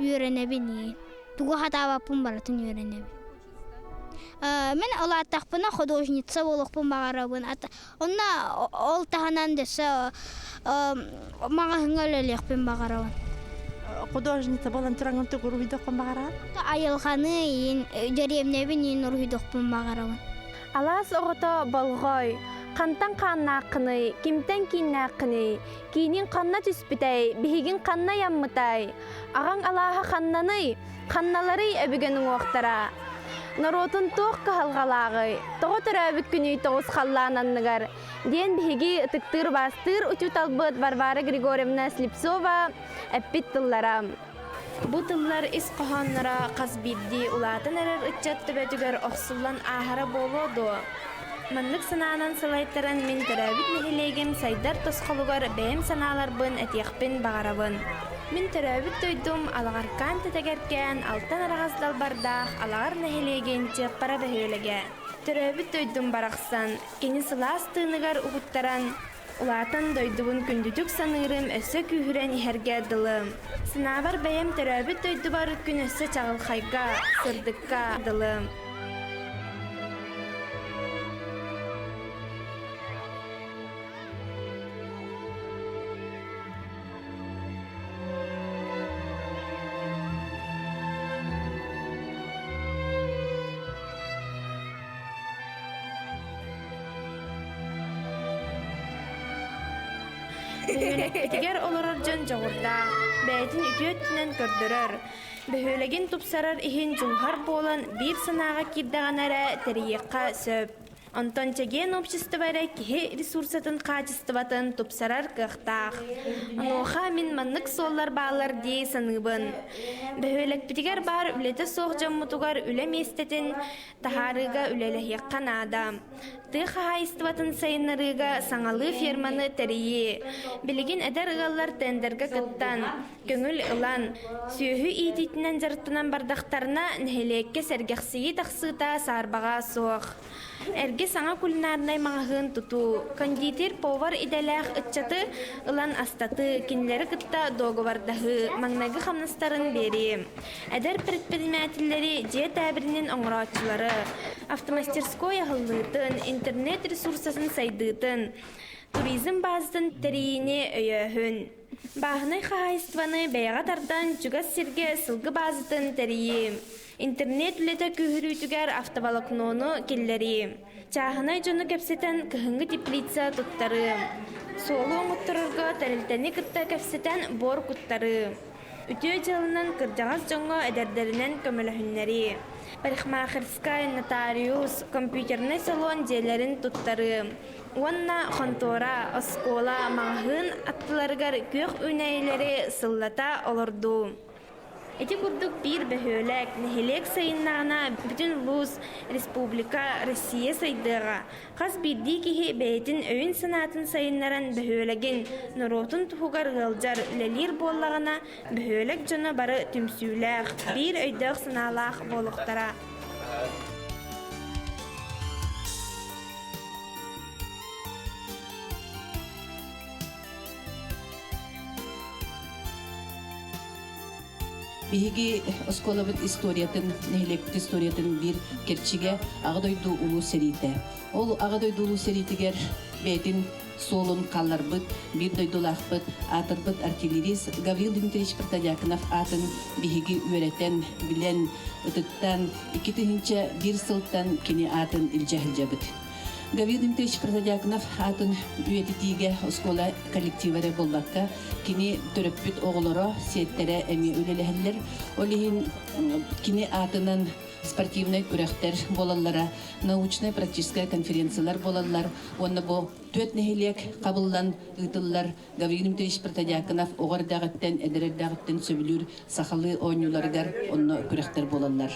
үөрэнэбин иин. Тугу хатаабаппын барытын үөрэнэбин. Мин улааттахпына художница буолуохпун баҕарабын. Онно ол таһынан дөссө маҕаһыҥҥа үлэлиэхпин баҕарабын. Художница буолан тураҥҥын тугу уруһуйдуоххун баҕараҕын? Айылҕаны иин, дьэриэбинэбин иин уруһуйдуохпун баҕарабын. Алаас оҕото болҕой, хантан хааннааххыный, кимтэн кииннээххиний, киинин ханна түспүтэй, биһигин ханна ыйаммытай, аҕаҥ алааһа ханнаный, ханналарый өбүгэн уҥуохтара? Норуотун туох кыһалҕалааҕый, тоҕо төрөөбүт күнүй тоҕус халлаан анныгар? диэн биһиги ытыктыыр-убаастыыр учууталбыт Варвара Григорьевна Слепцова эппит тыллара. Бу тыллар ис хоһоонноро хас биирдии улаатан эрэр ыччат төбөтүгэр охсуллан ааһара буолуо дуо? Маннык санаанан салайтаран мин төрөөбүт нэһилиэгим сайдар тосхолугар бэйэм санааларбын этиэхпин баҕарабын. Мин төрөөбүт дойдум Алаҕаркаан тэтэгэркээн алтан араҕас далбардаах Алаҕар нэһилиэгин Чыаппара бөһүөлэгэ. Төрөөбүт дойдум барахсан, кини сылаас тыыныгар угуттаран, улаатан дойдубун күндүтүк саныырым өссө күүһүрэн иһэргэ дылы. Санаабар бэйэм төрөөбүт дойдубар күн өссө чаҕылхайга, сырдыкка дылы. Бөһүөлэкпитигэр олорор дьон дьоҕурдаах, бэйэтин үтүө өттүнэн көрдөрөр, бөһүөлэгин тупсарар иһин дьулуһар буолан биир санааҕа киирдэҕинэ эрэ тэрийиэххэ сөп. Онтон чэгиэн общество эрэ киһи ресурсатын хаачыстыбатын тупсарар кыахтаах. Онуоха мин маннык суоллар бааллар дии саныыбын. Бөһүөлэкпитигэр баар үлэтэ суох дьоммутугар үлэ миэстэтин таһаарыыга үлэлэһиэххэ наада. Тыа хаһаайыстыбатын сайыннарыыга саҥалыы ферманы тэрийии. Билигин эдэр ыаллар тендергэ кыттан, көҥүл ылан, сүөһү иитиитинэн дьарыктанан бардахтарына, нэһилиэккэ сэргэхсийии тахсыыта саарбаҕа суох. Эргэ саҥа кулинарнай маҕаһыын тутуу, кондитер, повар идэлээх ыччаты ылан астатыы, кинилэри кытта дуогабардаһыы, маҥнайгы хамнастарын биэрии. Эдэр предпринимателлэри дьиэ тээбиринин оҥорооччулары, автомастерской аһыллыытын, интернет ресурсатын сайдыытын, туризм баазатын тэрийиини өйөөһүн. Бааһынай хаһаайыстыбаны бэйэҕэ тардан чугас сиргэ сылгы баазатын тэрийии. Интернет үлэтэ күүһүрүүтүгэр автоволокнону киллэрии, чааһынай дьону кэпсэтэн кыһыҥҥы теплица туттарыы, суолу оҥотторорго тэрилтэни кытта кэпсэтэн буор куттарыы, үтүө дьыаланан кырдьаҕас дьоҥҥо эдэрдэринэн көмөлөһүннэрии, парикмахерскай, нотариус, компьютернай салон дьиэлэрин туттарыы уонна хонтуора, оскуола, маҕаһыын аттыларыгар күөх үүнээйилэри сыллата олордуу. Ити курдук биир бөһүөлэк, нэһилиэк сайыннаҕына бүтүн улуус, республика, Россия сайдыаҕа. Хас биирдии киһи бэйэтин өйүн-санаатын сайыннаран бөһүөлэгин, норуотун туһугар ыалдьар, үлэлиир буоллаҕына, бөһүөлэк дьоно бары түмсүүлээх, биир өйдөөх-санаалаах буолуохтара. Биһиги оскуолабыт историятын, нэһилиэкпит историятын биир кэрчигэ Аҕа дойду Улуу сэриитэ. Ол Аҕа дойду Улуу сэриитигэр бэйэтин суолун хаалларбыт биир дойдулаахпыт, аатырбыт артиллерист Гаврил Дмитриевич Протодьяконов аатын биһиги үөрэтэн, билэн, ытыктаан 2001 сылтан кини аатын илдьэ сылдьабыт. Гаврил Дмитриевич Протодьяконов аатын үйэтитиигэ оскуола коллектива эрэ буолбакка, кини төрөппүт оҕолоро, сиэттэрэ эмиэ үлэлэһэллэр. Ол иһин кини аатынан спортивнай күрэхтэр буолаллара, научнай-практическай конференциялар буолаллар уонна бу түөрт нэһилиэк хабыллан ыытыллар Гаврил Дмитриевич Протодьяконов оҕо эрдэҕиттэн, эдэр эрдэҕиттэн сөбүлүүр сахалыы оонньууларыгар онно күрэхтэр буолаллар.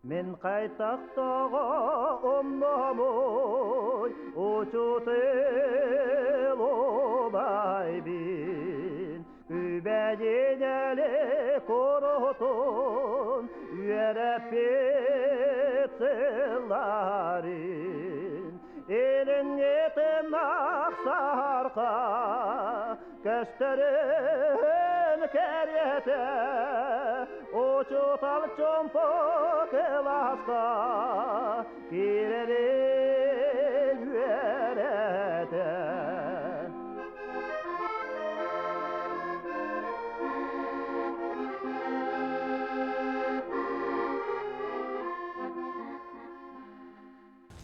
Мин хайтахтаҕа онномой учутел обайбин Үбэдинэли коротун үөрэппит сылларын Илиҥҥитин ахсарха көстөрүн кэриэтэ Учуутал чомпо кылааска киирэрин үөрэтэ.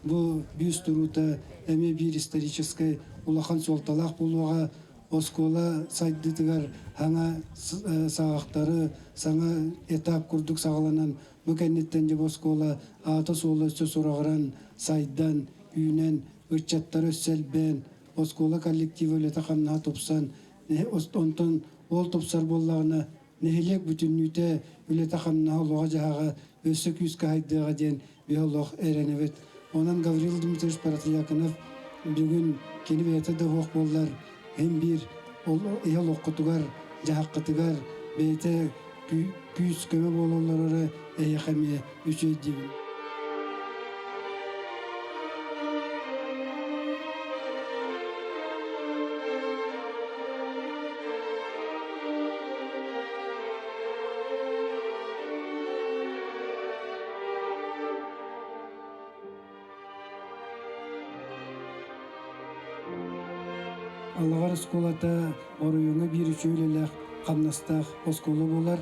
Бу бүүс туруута эмиэ биир историческай улахан суолталаах буолуоҕа. Оскуола сайдыытыгар саҥа саҕахтары, саҥа этап курдук саҕаланан, бу кэнниттэн дьэ бу оскуола аата-суола өссө сураҕыран, сайдан, үүнэн, ыччаттара өссө элбээн, оскуола коллектива үлэтэ-хамнаһа тупсан, Онтон ол тупсар буоллаҕына, нэһилиэк бүтүннүүтэ үлэтэ-хамнаһа, олоҕо-дьаһаҕа өссө күүскэ хайдыаҕа диэн биһи олох эрэнэбит. Онон Гаврил Дмитриевич Протодьяконов бүгүн кини бэйэтэ да уһуох буоллар, һин биир ол иһэ олоххутугар, дьаһаххытыгар бэйэтэ күүс-көмө буола олороро эһиэхэ эмиэ үчүгэй диибин. Алаҕар оскуолата оройуоҥҥа биир үчүгэй үлэлээх, хамнастаах оскуола буолар.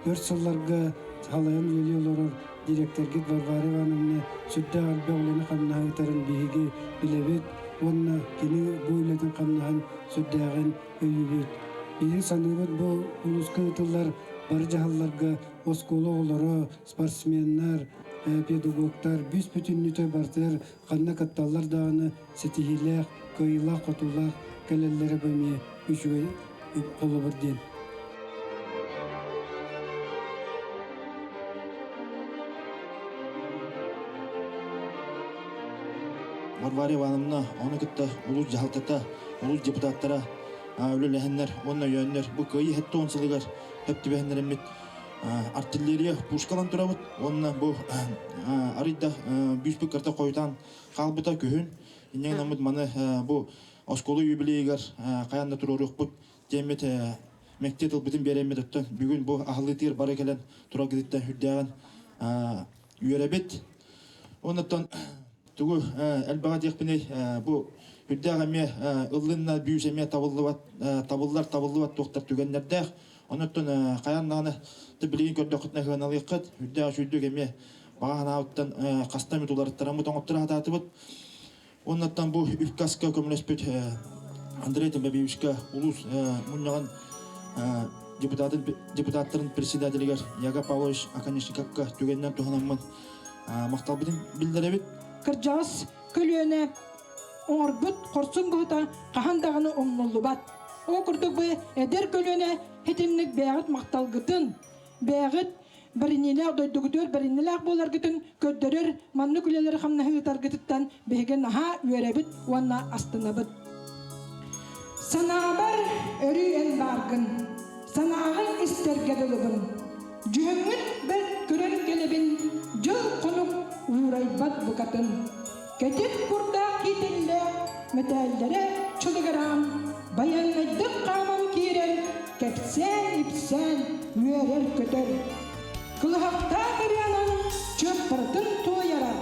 Өр сылларга салайан үлэлии олорор дириэктэргит Варвара Ивановна сүрдээх элбэх үлэни-хамнаһы ыытарын биһиги билэбит уонна кини бу үлэтин-хамнаһын сүрдээҕин өйүүбүт. Биһиги саныыбыт бу улууска ыытыллар бары дьаһалларга оскуола оҕолоро, спортсменнар, педагогтар бүүс-бүтүннүүтэ барытыгар ханна кытталлар даҕаны ситиһиилээх, кыайыылаах-хотуулаах кэлэллэрэ бу эмиэ үчүгэй холобур диэн. Варвара Ивановна ону кытта улуус дьаһалтата, улуус депутаттара үлэлэһэннэр уонна өйөөннөр бу кыайыы 70 сылыгар хөп түбэһиннэриммит артиллерия пушкалан турабыт уонна бу арыйда бүүспүт карта хойутаан хаалбыта күһүн инньэ гынаммыт маны бу оскуола юбилейыгар хайаан да туруоруохпут диэммит мэктиэ тылбытын биэрэммит оттон бүгүн бу аһыллыытыгар бары кэлэн тураргытыттан үрдээҕин үөрэбит оннуттан тугу элбэҕи диэхпиний бу үрдээх эмиэ ыллынна бүүс эмиэ табыллыбат табыллар табыллыбат туохтар түгэннэрдээх Онуттан хайаан даҕаны билигин көрдөххүтүнэ сыаналыаххыт. Үрдээх үчүгдүк эмиэ баҕа санаабыттан хаста эмит уларыттараммыт оҥотторо сатаатыбыт. Оннуттан бу үпкаска көмөлөспүт Андрей Тимофеевичка улуус мунньаҕын депутатын депутаттарын председателигэр Яков Павлович Оконешниковка түгэнинэн туһанаммын махталбытын биллэрэбит. Кырдьаҕас көлүөнэ оҥорбут хорсун быһыта хаһан даҕаны умнуллубат. Ол курдук бу эдэр көлүөнэ итинник бэйэҕит махталгытын, бэйэҕит бэриниилээх дойдугутугар бэриниилээх буоларгытын көрдөрөр маннык үлэлэри хамнаһы ыытаргытыттан биһиги наһаа үөрэбит уонна астынабыт. Санаабар өрүү эн бааргын, санааҕын истэргэ дылыбын. Дьүһүҥҥүн бэрт көрөн кэлэбин, дьыл-хонук уурайбат букатын. Кэтит курдаах киитиллээх мэтээллэрэ чылыгыраан, байыаннайдык хааман киирэн, кэпсээн-ипсээн үөрэр-көтөр. Кылыһахтаах ырыанан чыаппаратын туойара,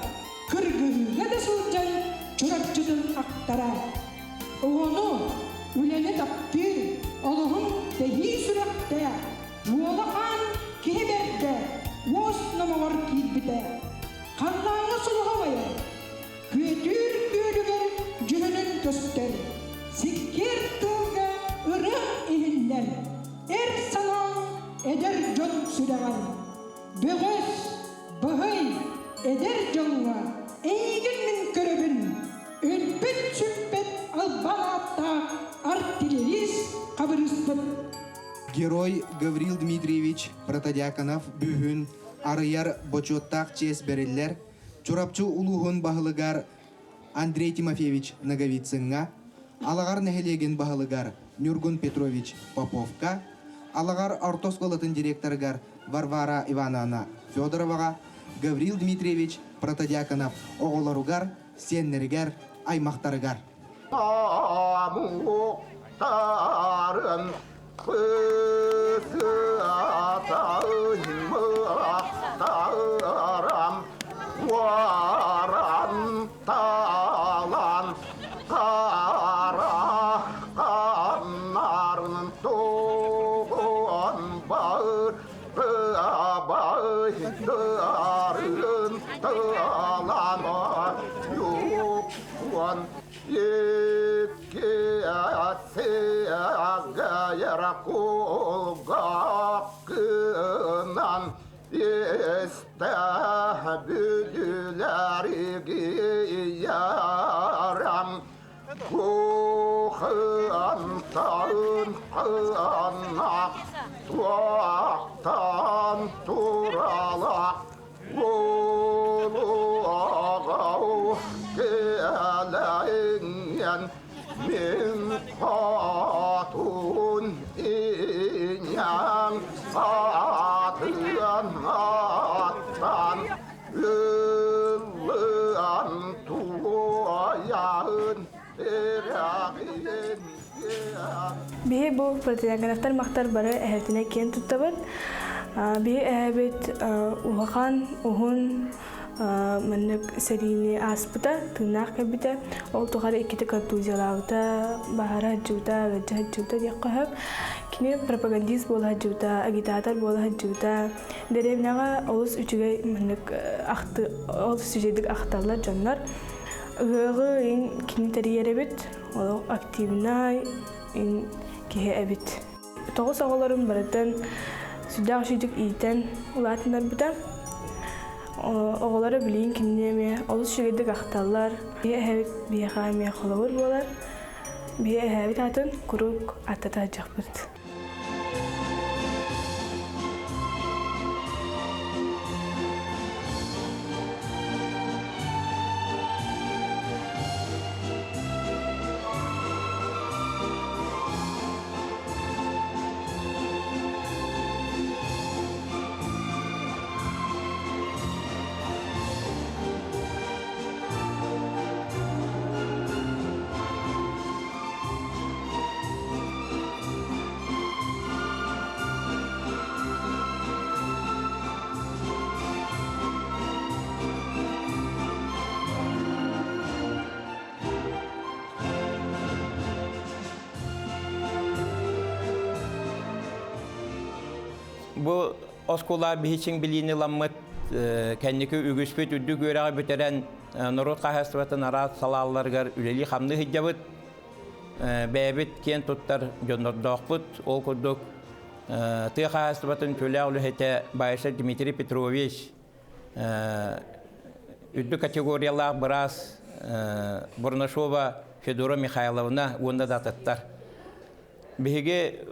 кыргыһыыга да сылдьан Чурапчытын ахтара. Оҕону, үлэни таптыыр, олоһун тэһии сүрэхтээх, уола хаан киһи бэрдэ уос номоҕор киирбитэ. Халлааҥҥа сулуһа Күөтүүр күөлүгэр дьүһүнүн көстөр, сиккиэр тыалга ырыа иһиллэр, эр санааҥ эдэр дьон сүрэҕэр. Бөҕөс, баһый, эдэр дьоҥҥо эйигин мин көрөбүн, өлбөт-сүппэт албан ааттаах артиллерист хабырыыспыт. Герой Гаврил Дмитриевич Протодьяконов бүүһүн арыйар бочуоттаах чиэс бэриллэр Чурапчы улууһун баһылыгар Андрей Тимофеевич Ноговицыҥҥа, Алаҕар нэһилиэгин баһылыгар Ньургун Петрович Поповка, Алаҕар орто оскуолатын директорыгар Варвара Ивановна Федороваҕа, Гаврил Дмитриевич Протодьяконов оҕолоругар, сиэннэригэр, аймахтарыгар. Омуктарын Пысыатаймахтарам уоран талан караханнарын тугун бар байдарын талан юкуан икки кулгакынан истэ бүлүлэрги ярам. Кухантан кыаннах туохтан туралах Улуоҕау кэлэҥҥэн мин хотун иньэҥ атын аттан ыллыан туойан Биһи бу протеаграфтар махтар бары эһэтинэ киэн туттабыт. Биһи эһэбит улахан, уһун маннык сэриини ааспыта, тыыннаах кэлбитэ. Ол тухары иккитэ контузиялаабыта, баһара сылдьыбыта, ыалдьа сылдьыбыта диэххэ сөп. Кини пропагандист буола сылдьыбыта, агитатор буола сылдьыбыта. Дэриэбинэҕэ олус үчүгэй маннык ахты, олус үчүгэйдик ахталлар дьоннор. Ыһыаҕы ин кини тэрийэр эбит, олох активнай ин киһи эбит. Тоҕус оҕолорун барытын сүрдээх үчүгдүк иитэн улаатыннарбыта. Оҕолоро билигин кинини эмиэ олус үчүгэйдик ахталлар. Биһи эһэбит биһиэхэ эмиэ холобур буолар. Биһи эһэбит аатын куруук аттата сылдьыахпыт. Бу оскуола биһичин билиини ламмыт кэнники үгүспүт үрдүк үөрэҕи бүтэрэн норуот хаһаайыстыбатын араас салааларыгар үлэлии-хамныы сылдьабыт. Бэйэбит киэн туттар дьоннордоохпут. Ол курдук тыа хаһаайыстыбатын төлөөх үлэһитэ Баишев Дмитрий Петрович, үрдүк категориялаах быраас Бурнашова Федора Михайловна уонна да атыттар. Биһиги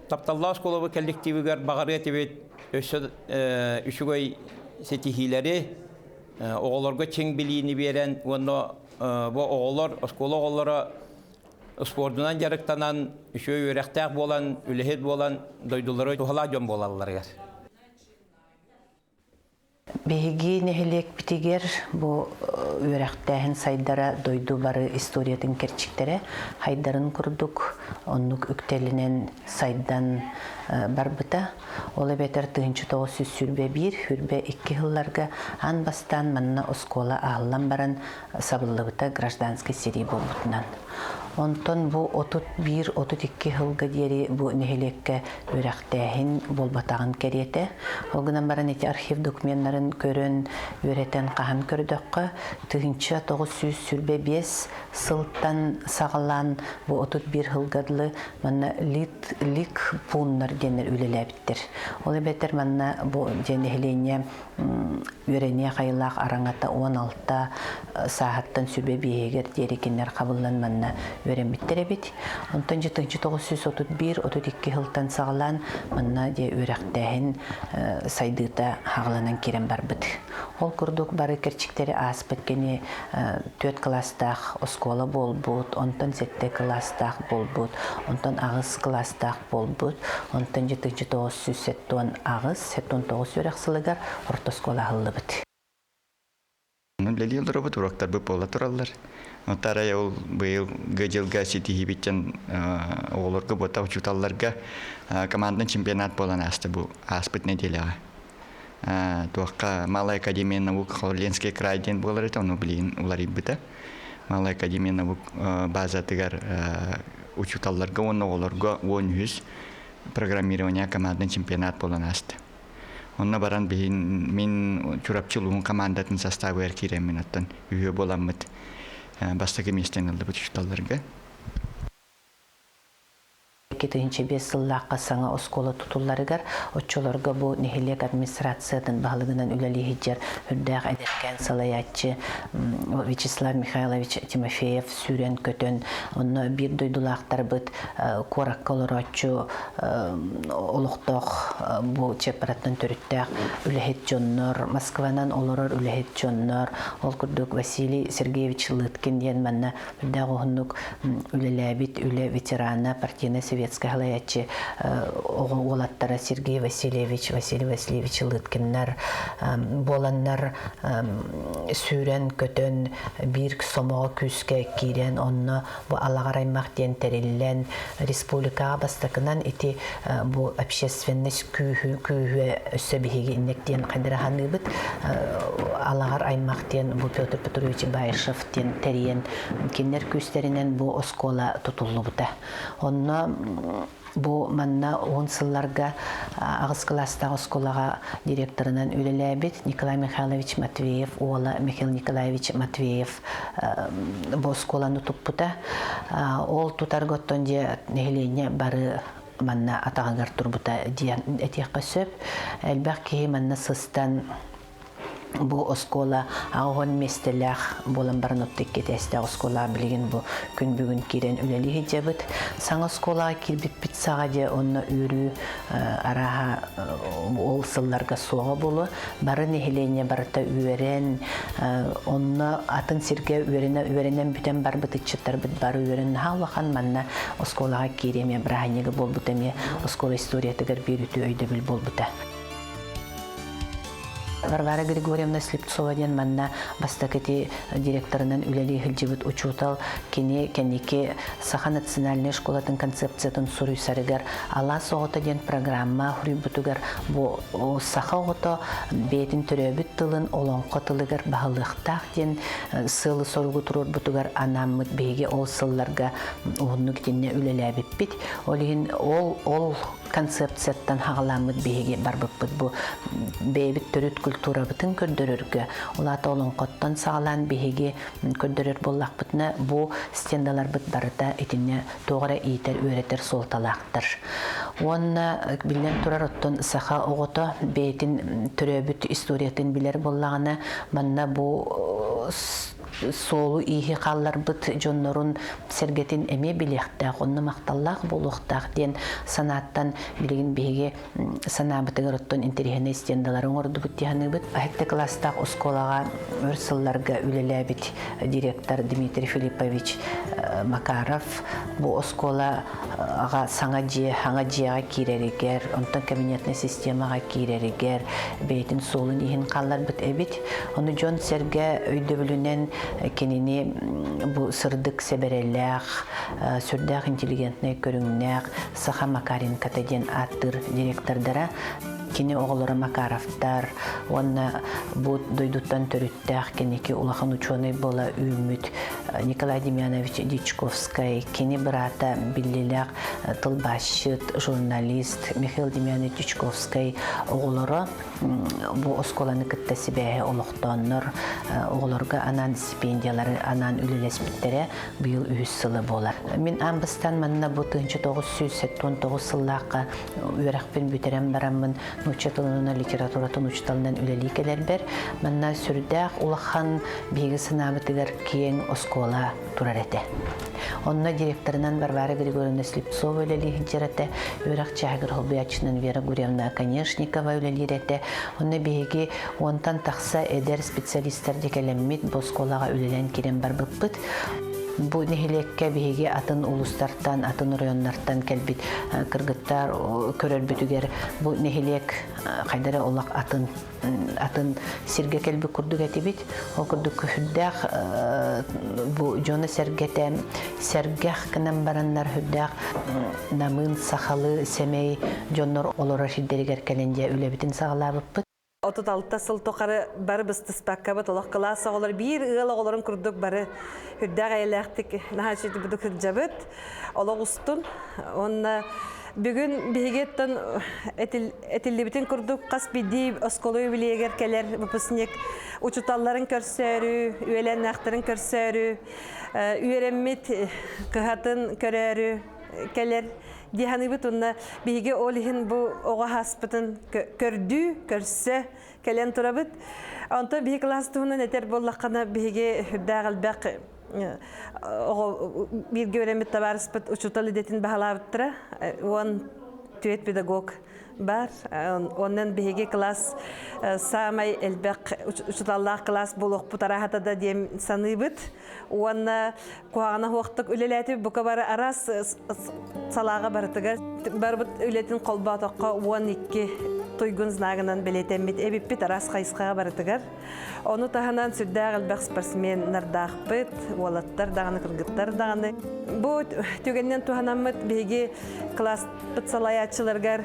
тапталлаах оскуолабыт коллективыгар баҕарыа этибит өссө үчүгэй ситиһиилэри, оҕолорго чиҥ билиини биэрэн уонна бу оҕолор, оскуола оҕолоро спордунан дьарыктанан, үчүгэй үөрэхтээх буолан, үлэһит буолан дойдулары туһалаах дьон буолалларыгар. Биһиги нэһилиэкпитигэр бу үөрэхтээһин сайдара дойду бары историятын кэрчиктэрэ хайдарын курдук оннук үктэлинэн сайдан барбыта. Ол эбэтэр 1921 22 сылларга аан бастаан манна оскуола аһыллан баран сабыллыбыта гражданскай сэрии буолбутунан. Онтон бу 31-32 сылга диэри бу нэһилиэккэ үөрэхтээһин буолбатаҕын кэриэтэ. Ол гынан баран ити архив докуменнарын көрөн, үөрэтэн хаһан көрдөххө, 1925 сылтан саҕалаан бу 31 сылга дылы манна лит лик пууннар диэннэр үлэлээбиттэр. Ол эбэтэр манна бу дьэ нэһилиэнньэ үөрэниэх айылаах араҥата 16 сааһыттан сүбэ биэһигэр диэри кинилэр хабыллан манна үөрэммиттэр эбит. Онтон дьэ 1931-32 сылтан саҕалаан манна дьэ үөрэхтээһин сайдыыта хаҕаланан киирэн барбыт. Ол курдук бары кэрчиктэри ааспыт кини түөрт кылаастаах оскуола буолбут, онтон сэттэ кылаастаах буолбут, онтон аҕыс кылаастаах буолбут, онтон дьэ 1978 79 үөрэх сылыгар орто оскуола аһыллыбыт. Үлэлии олоробут, уроктарбыт буола тураллар. Арай ол быйыл дьылга ситиһиибиттэн оҕолорго буота учууталларга командан чемпионат буолан ааста бу ааспыт нэдиэлэҕэ. Туохха Малая академия наук Ленский край диэн буолар этэ, ону билигин уларыйбыта. Малая академия наук базатыгар учууталларга уонна оҕолорго 13 программирование командный чемпионат буолан ааста. Онно баран биһин мин Чурапчы улууһун командатын составыгар киирэммин оттон үһүө буоламмыт бастакы миэстэни ыллыбыт учууталларга. 2005 сыллаахха саҥа оскуола тутулларыгар оччолорго бу нэһилиэк администрациятын баһылыгынан үлэлии сылдьар үрдээх эдэркээн салайааччы Вячеслав Михайлович Тимофеев сүүрэн-көтөн, онно биир дойдулаахтарбыт куоракка олорооччу олохтоох бу Чепараттан төрүттээх үлэһит дьоннор, Москванан олорор үлэһит дьоннор, ол курдук Василий Сергеевич Лыткин диэн манна үрдээх уһуннук үлэлээбит үлэ ветерана, партийнай-советскай салайааччы оҕо уолаттара Сергей Васильевич, Василий Васильевич Лыткиннар буоланнар сүүрэн-көтөн биир сомоҕо күүскэ киирэн онно бу Алаҕар аймах диэн тэриллэн республикаҕа бастакынан ити бу общественность күүһү күүһү өссө биһиги инник диэн хайдыраһаныыбыт Алаҕар аймах диэн бу Петр Петрович Баишев диэн тэрийэн кинилэр күүстэринэн бу оскуола тутуллубута. Онно Бу манна уһун сылларга аҕыс кылаастаах оскуолаҕа директорынан үлэлээбит Николай Михайлович Матвеев уола Михаил Николаевич Матвеев бу оскуоланы туппута. Ол тутарга оттон дьэ нэһилиэнньэ бары манна атаҕыгар турбута диэн этиэххэ сөп. Элбэх киһи манна сыстан бу оскуола 80 миэстэлээх буолан баран отто икки этээстээх оскуолаҕа билигин бу күн бүгүн киирэн үлэлии сылдьабыт. Саҥа оскуолаҕа киирбиппит саҕа дьэ онно үөрүү арааһа ол сылларга суоҕа буолуо. Бары нэһилиэнньэ барыта үөрэн, онно атын сиргэ үөрэнэ үөрэнэн бүтэн барбыт ыччаттарбыт бары үөрэн наһаа улахан манна оскуолаҕа киирии эмиэ бырааһынньыга буолбута эмиэ оскуола историятыгар биир үтүө өйдөбүл буолбута. Варвара Григорьевна Слепцова диэн манна бастакы ити директорынан үлэлии сылдьыбыт учуутал кини кэнники Саха национальнай школатын концепциятын суруйсарыгар Алаас оҕото диэн программа суруйбутугар бу саха оҕото бэйэтин төрөөбүт тылын олоҥхо тылыгар баһылыахтаах диэн сыалы-соругу туруорбутугар анааммыт биһиги ол сылларга уһуннук итиннэ үлэлээбиппит. Ол иһин ол ол концепцияттан хаҕаламмыт биһиги барбыппыт бу бэйэбит төрүт культурабытын көрдөрөргө ол аата олоҥхоттон саҕалаан биһиги көрдөрөр буоллахпытына бу стендаларбыт барыта итиннэ туох эрэ иитэр үөрэтэр суолталаахтар уонна биллэн турар оттон саха оҕото бэйэтин төрөөбүт историятын билэр буоллаҕына манна бу суолу-ииһи хаалларбыт дьоннорун сэргэтин эмиэ билиэхтээх, онно махталлаах буолуохтаах диэн санааттан билигин биһиги санаабытыгар оттон интэриэһинэй стендалары оҥордубут дии саныыбыт. Сэттэ кылаастаах оскуолаҕа өр сылларга үлэлээбит директор Дмитрий Филиппович Макаров бу оскуолаҕа саҥа дьиэ, саҥа дьиэҕэ киирэригэр, онтон кабинетнай системаҕа киирэригэр бэйэтин суолун иһин хаалларбыт эбит. Ону дьон-сэргэ өйдөбүлүнэн кинини бу сырдык сэбэрэлээх, сүрдээх интеллигентнэй көрүҥнээх Саха Макаренкота диэн ааттыыр директордара кини оҕолоро Макаровтар уонна бу дойдуттан төрүттээх кэнники улахан учуонай буола үүммүт Николай Демьянович Дьячковскай, кини быраата биллилээх тылбаасчыт, журналист Михаил Демьянович Дьячковскай оҕолоро бу оскуоланы кытта сибээһи олохтооннор оҕолорго анаан стипендиялары анаан үлэлэспиттэрэ быйыл үһүс сыла буолар. Мин аан бастаан манна бу 1979 сыллаахха үөрэхпин бүтэрэн бараммын нуучча тылынан литературатын учууталынан үлэлии кэлэрбэр манна сүрдээх улахан биһиги санаабытыгар киэҥ оскуола турар этэ. Онно директорынан Варвара Григорьевна Слепцова үлэлии сылдьар этэ, үөрэх чааһыгар холбуйааччынан Вера Гурьевна Оконешникова үлэлиир этэ. Онно биһиги уонтан тахса эдэр специалистар дьэкэлэммит бу оскуолаҕа үлэлээн киирэн барбыппыт. Бу нэһилиэккэ биһиги атын улуустартан, атын оройуоннартан кэлбит кыргыттар көрөрбүтүгэр бу нэһилиэк хайдара олох атын атын сиргэ кэлбит курдук этибит. Ол курдук сүрдээх бу дьоно-сэргэтэ сэргэх гынан бараннар сүрдээх намыын сахалыы сэмэй дьоннор олорор сирдэригэр кэлэн дьэ үлэбитин саҕалаабыппыт. 36 сыл тухары бары быстыспаккабыт олох кылаас оҕолор биир ыал оҕолорун курдук бары үрдээх эйэлээхтик наһаа үчүгэй сылдьабыт олох устун уонна Бүгүн биһигиттэн этиллибитин курдук хас биирдии оскуола юбилейыгар кэлэр выпускник учууталларын көрсөөрү, үөлээннээхтэрин көрсөөрү, үөрэммит кыһатын көрөөрү кэлэр. Диһаныбыт уонна биһиги ол иһин бу оҕо хаспытын көрдүү, көрсө кэлэн турабыт. Онтон биһи класс туһунан этэр буоллаххына биһиги үрдээх элбэх оҕо бииргэ үөрэммит табаарыспыт учуутал идэтин баһылаабыттара. 14 педагог бар. Онон биһиги класс саамай элбэх учуталлаах класс буолуохпут араһата да диэн саныыбыт. Уонна куһаҕана хуохтук үлэлээтибит бука бары араас салааҕа барытыгар барбыт үлэтин холбоотоххо 12 туйгун знагынан бэлиэтэммит эбиппит араас хайысхаҕа барытыгар. Ону таһынан сүрдээх элбэх спортсменнардаахпыт, уолаттар даҕаны, кыргыттар даҕаны. Бу түгэнинэн туһанаммыт биһиги класспыт салайааччыларыгар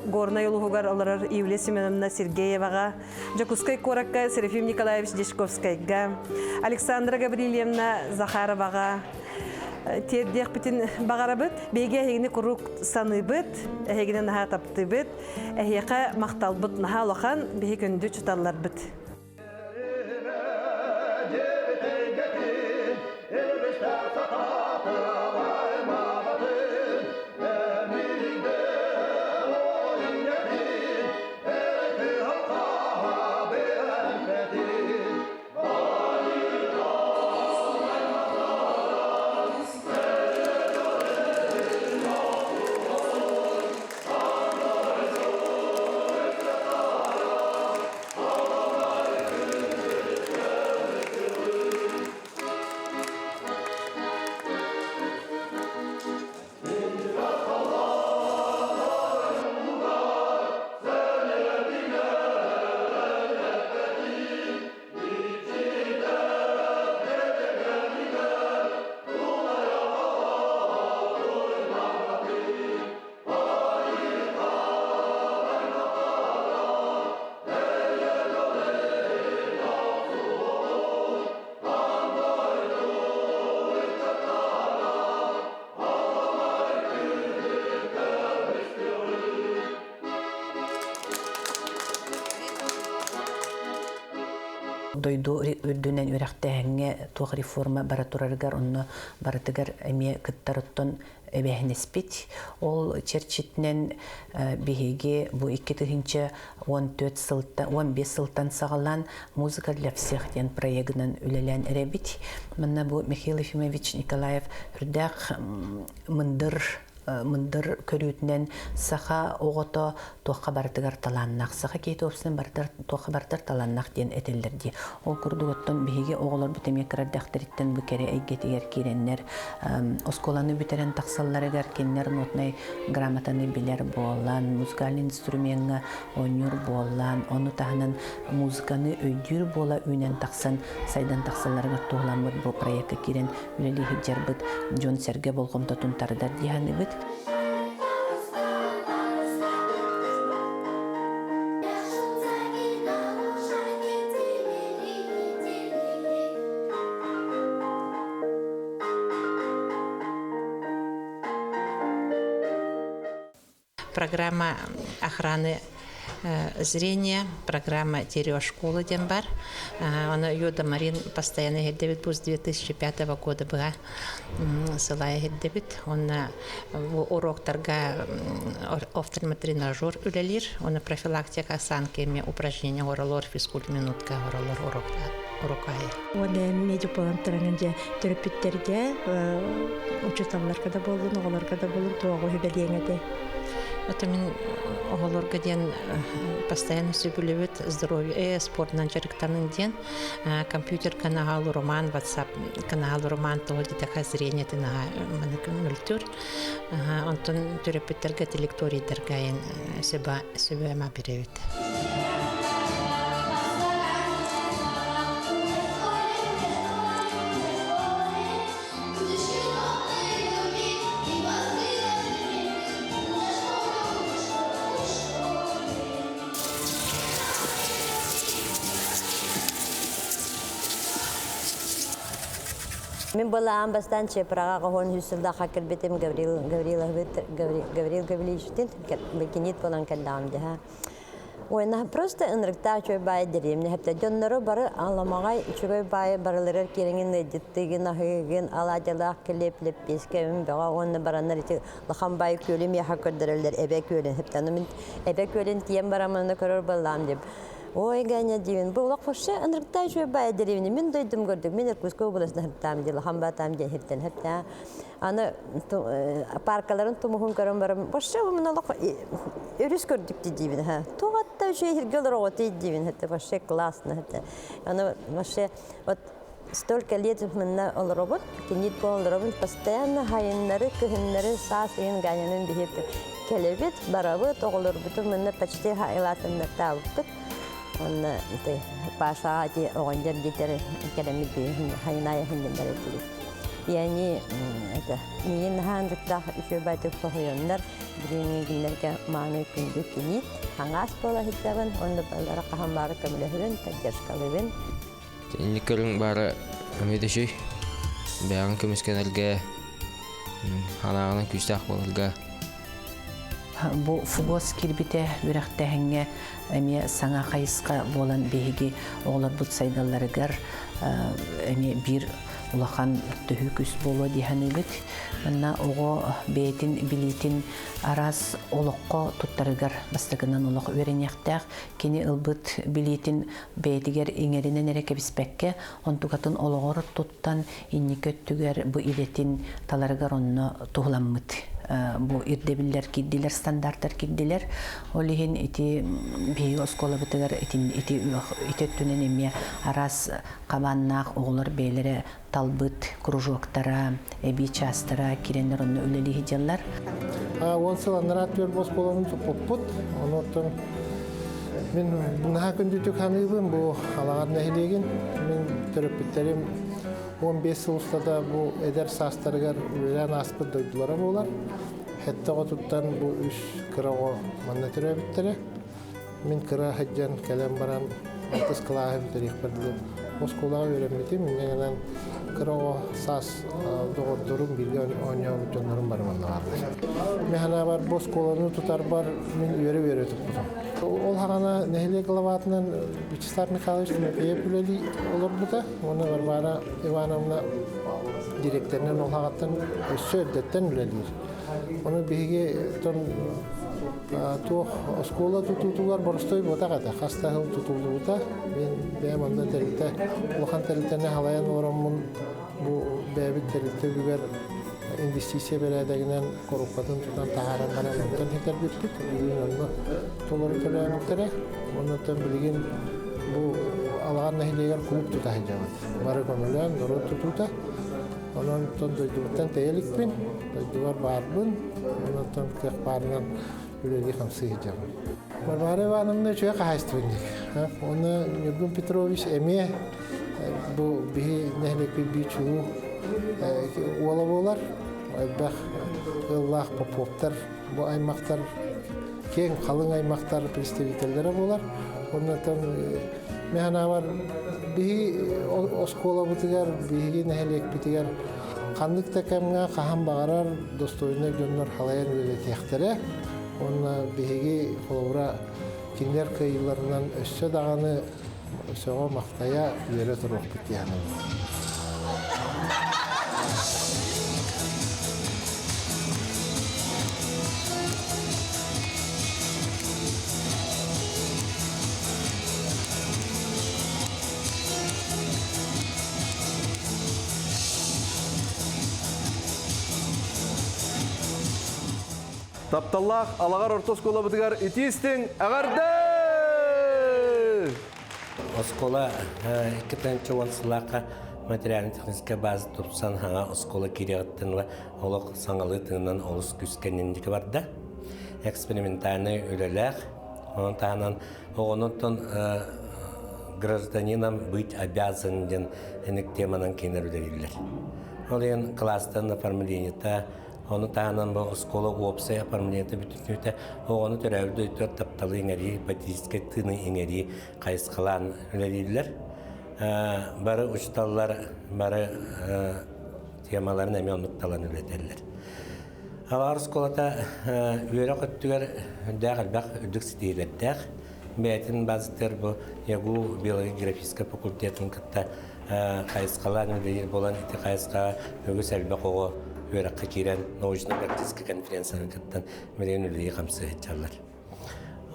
Горнай улууһугар олорор Юлия Семеновна Сергееваҕа, Дьокуускай куоракка Серафим Николаевич Дьячковскайга, Александра Гаврильевна Захароваҕа тиэрдиэхпитин баҕарабыт. Биһиги эһигини куруук саныыбыт, эһигини наһаа таптыыбыт. Эһиэхэ махталбыт наһаа улахан, биһи күндү чуталларбыт. Дойду үрдүнэн үрэхтээһиҥҥэ туох реформа бара турарыгар онно барытыгар эмиэ кыттарыттан эбээһинэспит. Ол чэрчитинэн биһиги бу 2014 сылтан 15 сылтан саҕалаан «Музыка для всех» диэн проегынан үлэлээн эрэбит. Манна бу Михаил Ефимович Николаев үрдээх мындыр мындыр көрүүтүнэн саха оҕото туохха барытыгар талааннаах, саха киһитэ уопсайынан барытыгар туохха барытыгар талааннаах диэн этэллэр дии. Ол курдук оттон биһиги оҕолорбут эмиэ кыра эрдэхтэриттэн бу кэрэ эйгэтигэр киирэннэр оскуоланы бүтэрэн тахсалларыгар кинилэр нотнай грамотаны билэр буолан, музыкальный инструмеҥҥа оонньуур буолан, ону таһынан музыканы өйдүүр буола үүнэн тахсан, сайдан тахсалларыгар туһуламмыт бу проекка киирэн үлэлии сылдьарбыт дьон-сэргэ болҕомтотун тардар дии саныыбыт. Программа охраны зрения, программа школы диэн бар. Оны Йода Марин постоянно иһирдебит бу с 2005 года быга сылая иһирдебит. Онна уроктарга офтальмотренажер үлэлир. Оны профилактика санкеми упражнения оролор физкульт минутка оролор урокайы. Уонна медик болан туран дьэ төрөппүттэргэ учууталларга да буоллун, оҕолорго да буоллун туоҕу үбэлиэҥ этэ. Это мин оҕолорго диэн постоянно сөбүлүбүт здоровье спортунан дьарыктанын диэн компьютер канал роман WhatsApp канал роман того дитэха зрениятын маны мөлтүр онтон төрөппүттэргэ телекторийдарга сөбө беребит. Мин былаан бастан Чепраға қохон хүссілдақа кірбетім Гаврил Гаврил Гаврил Гавриловичтин бекинит болан кәлдағым деха. Ой, просто ынырыктаах үчүгэй баайы дэриэбинэ хэптэ. Дьоннору бары аламаҕай үчүгэй баайы барыларыгар киэрэҥин ыалдьыттыгын, аһыыгын, алаадьылаах килиэп, лэппиэскэ үн бөҕө уонна бараннар ити улахан баайы күөлү миэхэ көрдөрөллөр эбэ күөлүн хэптэ. Аны мин эбэ күөлүн тиийэн бараммын көрөр буоллаам диэм. Ой, Ганя диибин, бу олох вообще ынырыктаах үчүгэй баайы дэриэбинэ. Мин дойдум көрдүк, мин Иркутскай областна хэптаам дии, улахан баатаам диэн хэптэн хэптэ. Аны паркаларын тумуһун көрөн баран, вообще олох өрүс көрдүк диибин ха. Туох атта үчүгэй сиргэ олороҕутуй диибин это вообще классно это. Аны вообще вот столько лет мынна олоробут, кинит олоробут, постоянно хайыннары, кыһыннары, саас ыйын ганянын биһип келебит, барабыт, оҕолорбутун мынна почти айлаатыннартаабыппыт. Онна Пашаҕа ити оҕонньор диэтэр кэлэммит хайынайа хиннэллэр этибит. Яни это миин хаандыктаах үчүгэй соһуйаннар билиҥҥи мааны күндү кини хаҥаас буола сылдьабын онно балара хаһан баары көмөлөһүбүн поддержкалыыбын. Инник көрүҥ баара эмиэ да үчүгэй. Бэйэҕин көмүскэнэргэ, санааҕынан күүстээх буоларга. Бу ФГОС киирбитэ үөрэхтээһиҥҥэ эмиэ саҥа хайысха буолан биһиги оҕолорбут сайдалларыгар эмиэ биир улахан төһүү күүс буолуо дии саныыбыт. Манна оҕо бэйэтин билиитин араас олоххо туттарыгар бастакынан олох үөрэниэхтээх. Кини ылбыт билиитин бэйэтигэр иҥэринэн эрэ кэбиспэккэ, онтукатын олоҕор туттан инники өттүгэр бу идэтин таларыгар онно туһуламмыт бу ирдэбиллэр киирдилэр, стандарттар киирдилэр. Ол иһин ити биһиги оскуолабытыгар ити ити өттүнэн эмиэ араас хабааннаах оҕолор бэйэлэрэ талбыт кружоктара, эбии чаастара киирэннэр онно үлэлии сылдьаллар. Он сыл анараа түөрт оскуоланы туппуппут. Онуоттан мин наһаа күндүтүк ханыыбын бу Алаҕар нэһилиэгин. Мин төрөппүттэрим 15 сыл устата бу эдэр саастарыгар үлэлээн ааспыт дойдулара буолар. Сэттэ оҕотуттан бу үс кыра оҕо манна төрөөбүттэрэ. Мин кыра сылдьан кэлэн баран алтыс кылааһы бүтэриэхпэр дылы оскуолаҕа үөрэммитим. Инньэ гынан кыра оҕо саас доҕордорум бииргэ оонньообут дьоннорум бары манна бааллар. Мин санаабар бу оскуоланы тутарбар мин үөрэ-үөрэ туппутум. Ол хаҕана нэһилиэк главатынан Вячеслав Михайлович Тимофеев үлэлии олорбута уонна Варвара Ивановна директорынан ол хаҕаттан өссө эрдэттэн үлэлиир. Ону биһиги туох оскуола тутуутугар боростой буотах этэ, хас да сыл тутуллубута. Мин бэйэм онно тэрилтэ, улахан тэрилтэни халайан олороммун бу бэйэбит тэрилтэ үбүгэр инвестиция бэрээдэгинэн корупкатын тутан таһааран баран онтон хитэрбиппит. Бүгүн онно толору төлөөбүттэрэ. Оннуттан билигин бу Алаҕар нэһилиэгэр кулууп тута сылдьабыт. Бары көмөлөөн норуот тутуута. Онон дойдубуттан тэйэ иликпин, дойдубар баарбын, онон кыах баарынан үлэлии-хамсыы сылдьабын. Варвара Ивановна үчүгэй хаһаайыстыбанньык. Уонна Ньургун Петрович эмиэ бу биһи нэһилиэкпит биир чулуу уола буолар. Элбэх ыаллаах Поповтар, бу аймахтар киэҥ халыҥ аймахтар представителлэрэ буолар. Оннотон мин санаабар биһи оскуолабытыгар, биһиги нэһилиэкпитигэр ханнык да кэмҥэ хаһан баҕарар достойнай дьоннор халайан үлэлэтиэхтэрэ. Уонна биһиги холобура кинилэр кыайыыларынан өссө даҕаны сөҕө-махтайа үөрэ туруохпут дии саныыбын. Тапталлаах Алаҕар орто оскуолабытыгар итии-истиҥ эҕэрдэ! Оскуола 2010 сыллаахха материально-техническэй база тупсан хаҥа оскуола киириэҕиттэн ыла олох саҥалыы тыынынан олус күүскэ инники барда. Экспериментальнай үлэлээх, онон таһынан оҕонуттан гражданином быть обязан диэн эник теманан кинилэр үлэлииллэр. Ол иһин кылаастан оформлениета Ону таһынан бу оскуола уопсай оформлениета бүтүннүүтэ оҕону төрөөбүт дойдутугар тапталы иҥэрии, патриотическай тыыны иҥэрии хайысхалаан үлэлииллэр. Бары учууталлар бары темаларын эмиэ оннук талан үлэтэллэр. Алаар оскуолата үөрэх өттүгэр үрдээх элбэх үрдүк ситиһиилэрдээх. бэйэтин базатыгар бу ЯГУ биология-географическай факультетын кытта хайысхалаан үлэлиир буолан ити хайысхаҕа үгүс элбэх оҕо үөрэххэ киирэн научно-практическай конференцияны кыттан билигин үлэлии-хамсыы сылдьаллар.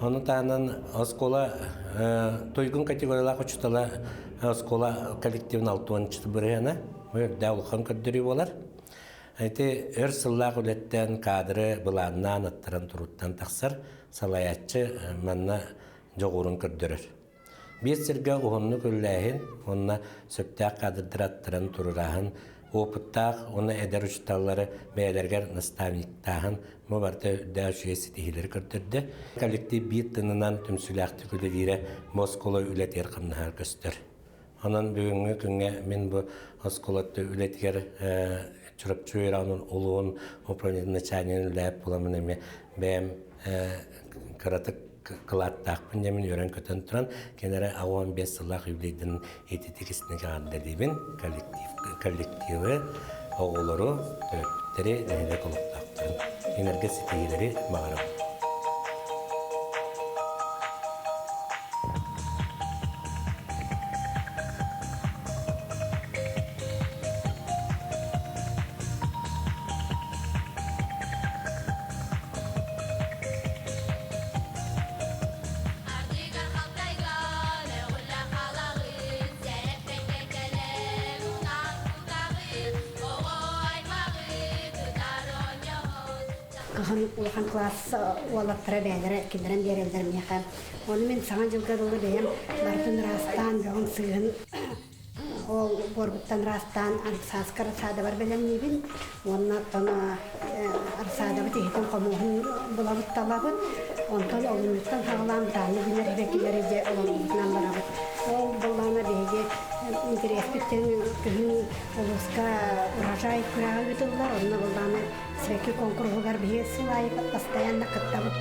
Ону таһынан оскуола туйгун категориялаах учуутала оскуола коллективын 60 бырыһыана үрдээх улахан көрдөрүү буолар. Ити өр сыллаах үлэттэн кадры былааннаан аттаран туруттан тахсар салайааччы манна дьоҕурун көрдөрөр. Биир сиргэ уһуннук үллээһин уонна сөптөөх кадрдары аттаран турурааһын, опыттаах уонна эдэр учууталлары бэйэлэригэр наставниктааһын бу барыта үрдээх үчүгэй ситиһиилэри көрдөрдө. Коллектив биир тынынан түмсүүлээхтик үлэлиирэ бу оскуола үлэтигэр хамнаһар көстөр. Онон бүгүҥҥү күҥҥэ мин бу оскуола үлэтигэр Чурапчы үөрэҕин улуун управлениетын начальнигын үлэлээбит буоламмын эмиэ бэйэм кыратык кылааттаахпын диэмин үөрэн-көтөн туран кинилэри 15 сыллаах юбилейдарын ититик истиҥ эҕэрдэлиибин коллективы, оҕолору, төрөппүттэри, нэһилиэк олохтоохторун кинилэргэ ситиһиилэри баҕарабын. Кыһын улахан класс уолаттара бэйэлэрэ киллэрэн биэрэллэр миэхэ. Ону мин Саҥа дьылга дылы бэйэм барытын ыраастаан, бөҕүн сыыһын ол буорбуттан ыраастаан сааскы рассадабар бэлэмниибин уонна оттон рассадабыт иһитин хомуоһун булабыт талабыт. Онтон олунньуттан саҕалаан бытаанны күннэр сибэккилэри дьэ олорбутунан барабыт. Ол былаана биһиги интэриэспиттэн күһүн улууска урожай күрэҕэ ыытыллар. Онно былаана Сибэкки куонкуруһугар биһиги сыл аайы постоянно кыттабыт.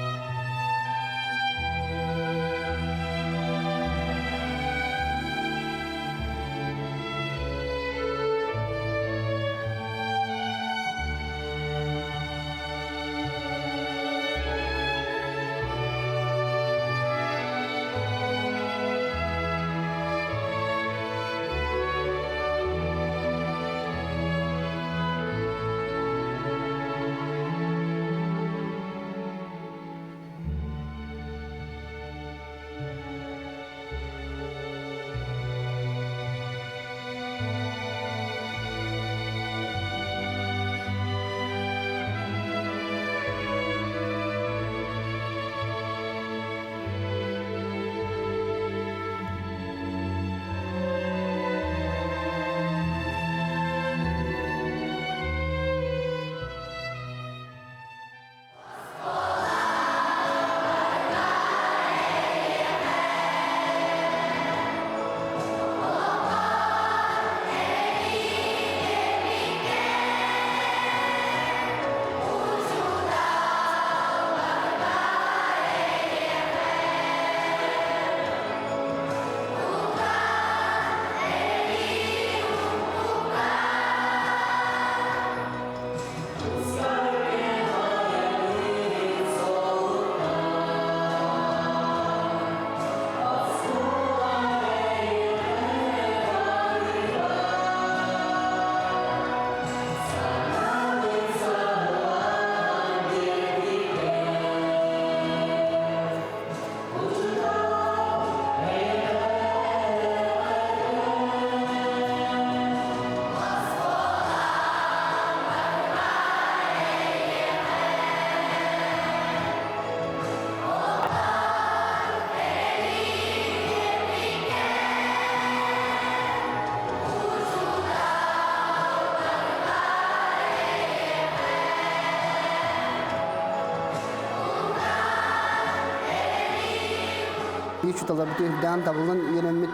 Учууталларбыт үрдээн табыллан үөрэммит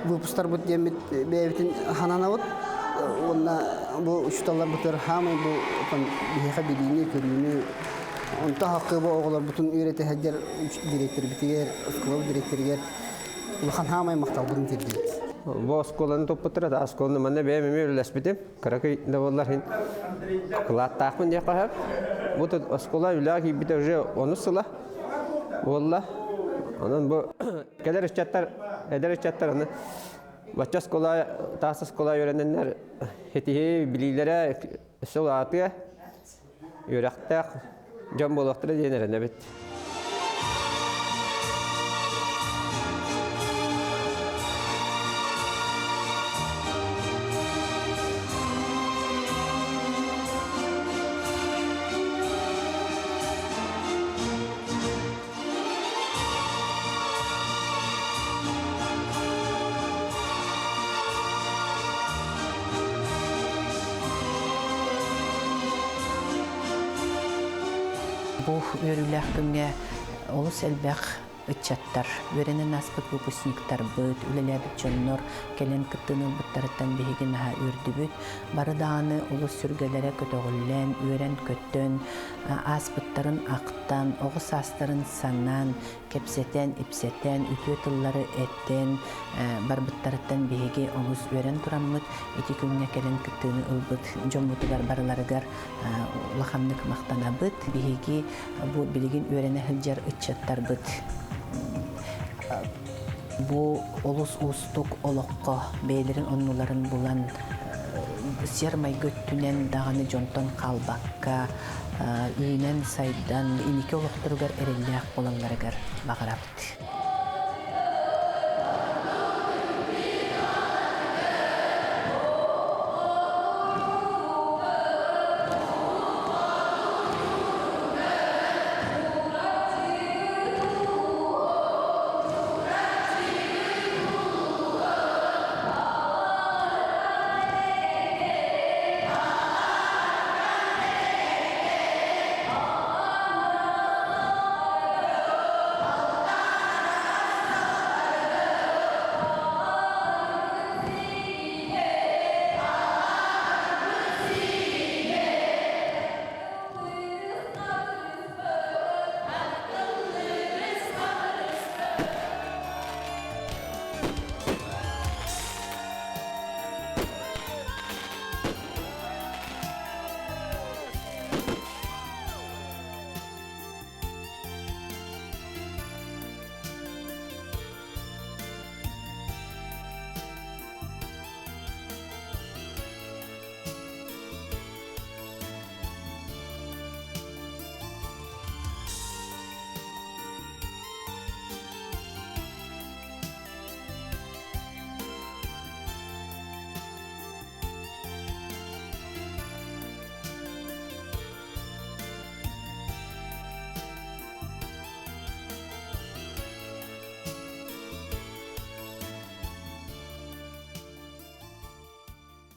выпустарбыт диэммит бэйэбитин хананабыт уонна бу учууталларбытыгар хаамай бу биһиэхэ билиини көрүүнү онто хаккыба оҕолорбутун үөрэтэ сылдьар директорбитигэр оскуола директоригэр улахан хаамай махталбытын тиэрдибит. Бу оскуоланы туппуттара, оскуоланы манна бэйэм эмиэ үлэлэспитим. Кыракый да буоллар иһин кылааттаахпын диэххэ сөп. Бу оскуола үлэҕэ киирбитэ уже онус сыла буолла. Онон бу кэлэр ыччаттар, эдэр ыччаттар аны бачча оскуола, таас оскуола үөрэнэннэр хитиһи билиилэрэ өссө улаатыа, үөрэхтээх дьон буолуохтара диэн эрэнэбит. Бу үөрүүлээх күҥҥэ олус элбэх ыччаттар, үөрэнэн ааспыт выпускниктарбыт, үлэлээбит дьоннор кэлэн кыттыыны ылбыттарыттан биһиги наһаа үөрдүбүт. Бары даҕаны олус сүргэлэрэ көтөҕүллэн, үөрэн-көтөн, ааспыттарын ахтан, оҕо саастарын санаан, кэпсэтэн, ипсэтэн, үтүө тыллары этэн барбыттарыттан биһиги олус үөрэн тураммыт, ити күҥҥэ кэлэн кыттыыны ылбыт дьоммутугар барыларыгар улаханнык махтанабыт. Биһиги бу билигин үөрэнэ сылдьар ыччаттарбыт бу олус уустук олоххо бэйэлэрин оннуларын булан сиэр-майгы өттүнэн даҕаны дьонтон хаалбакка үүнэн-сайдан инники олохторугар эрэллээх буолалларыгар баҕарабыт.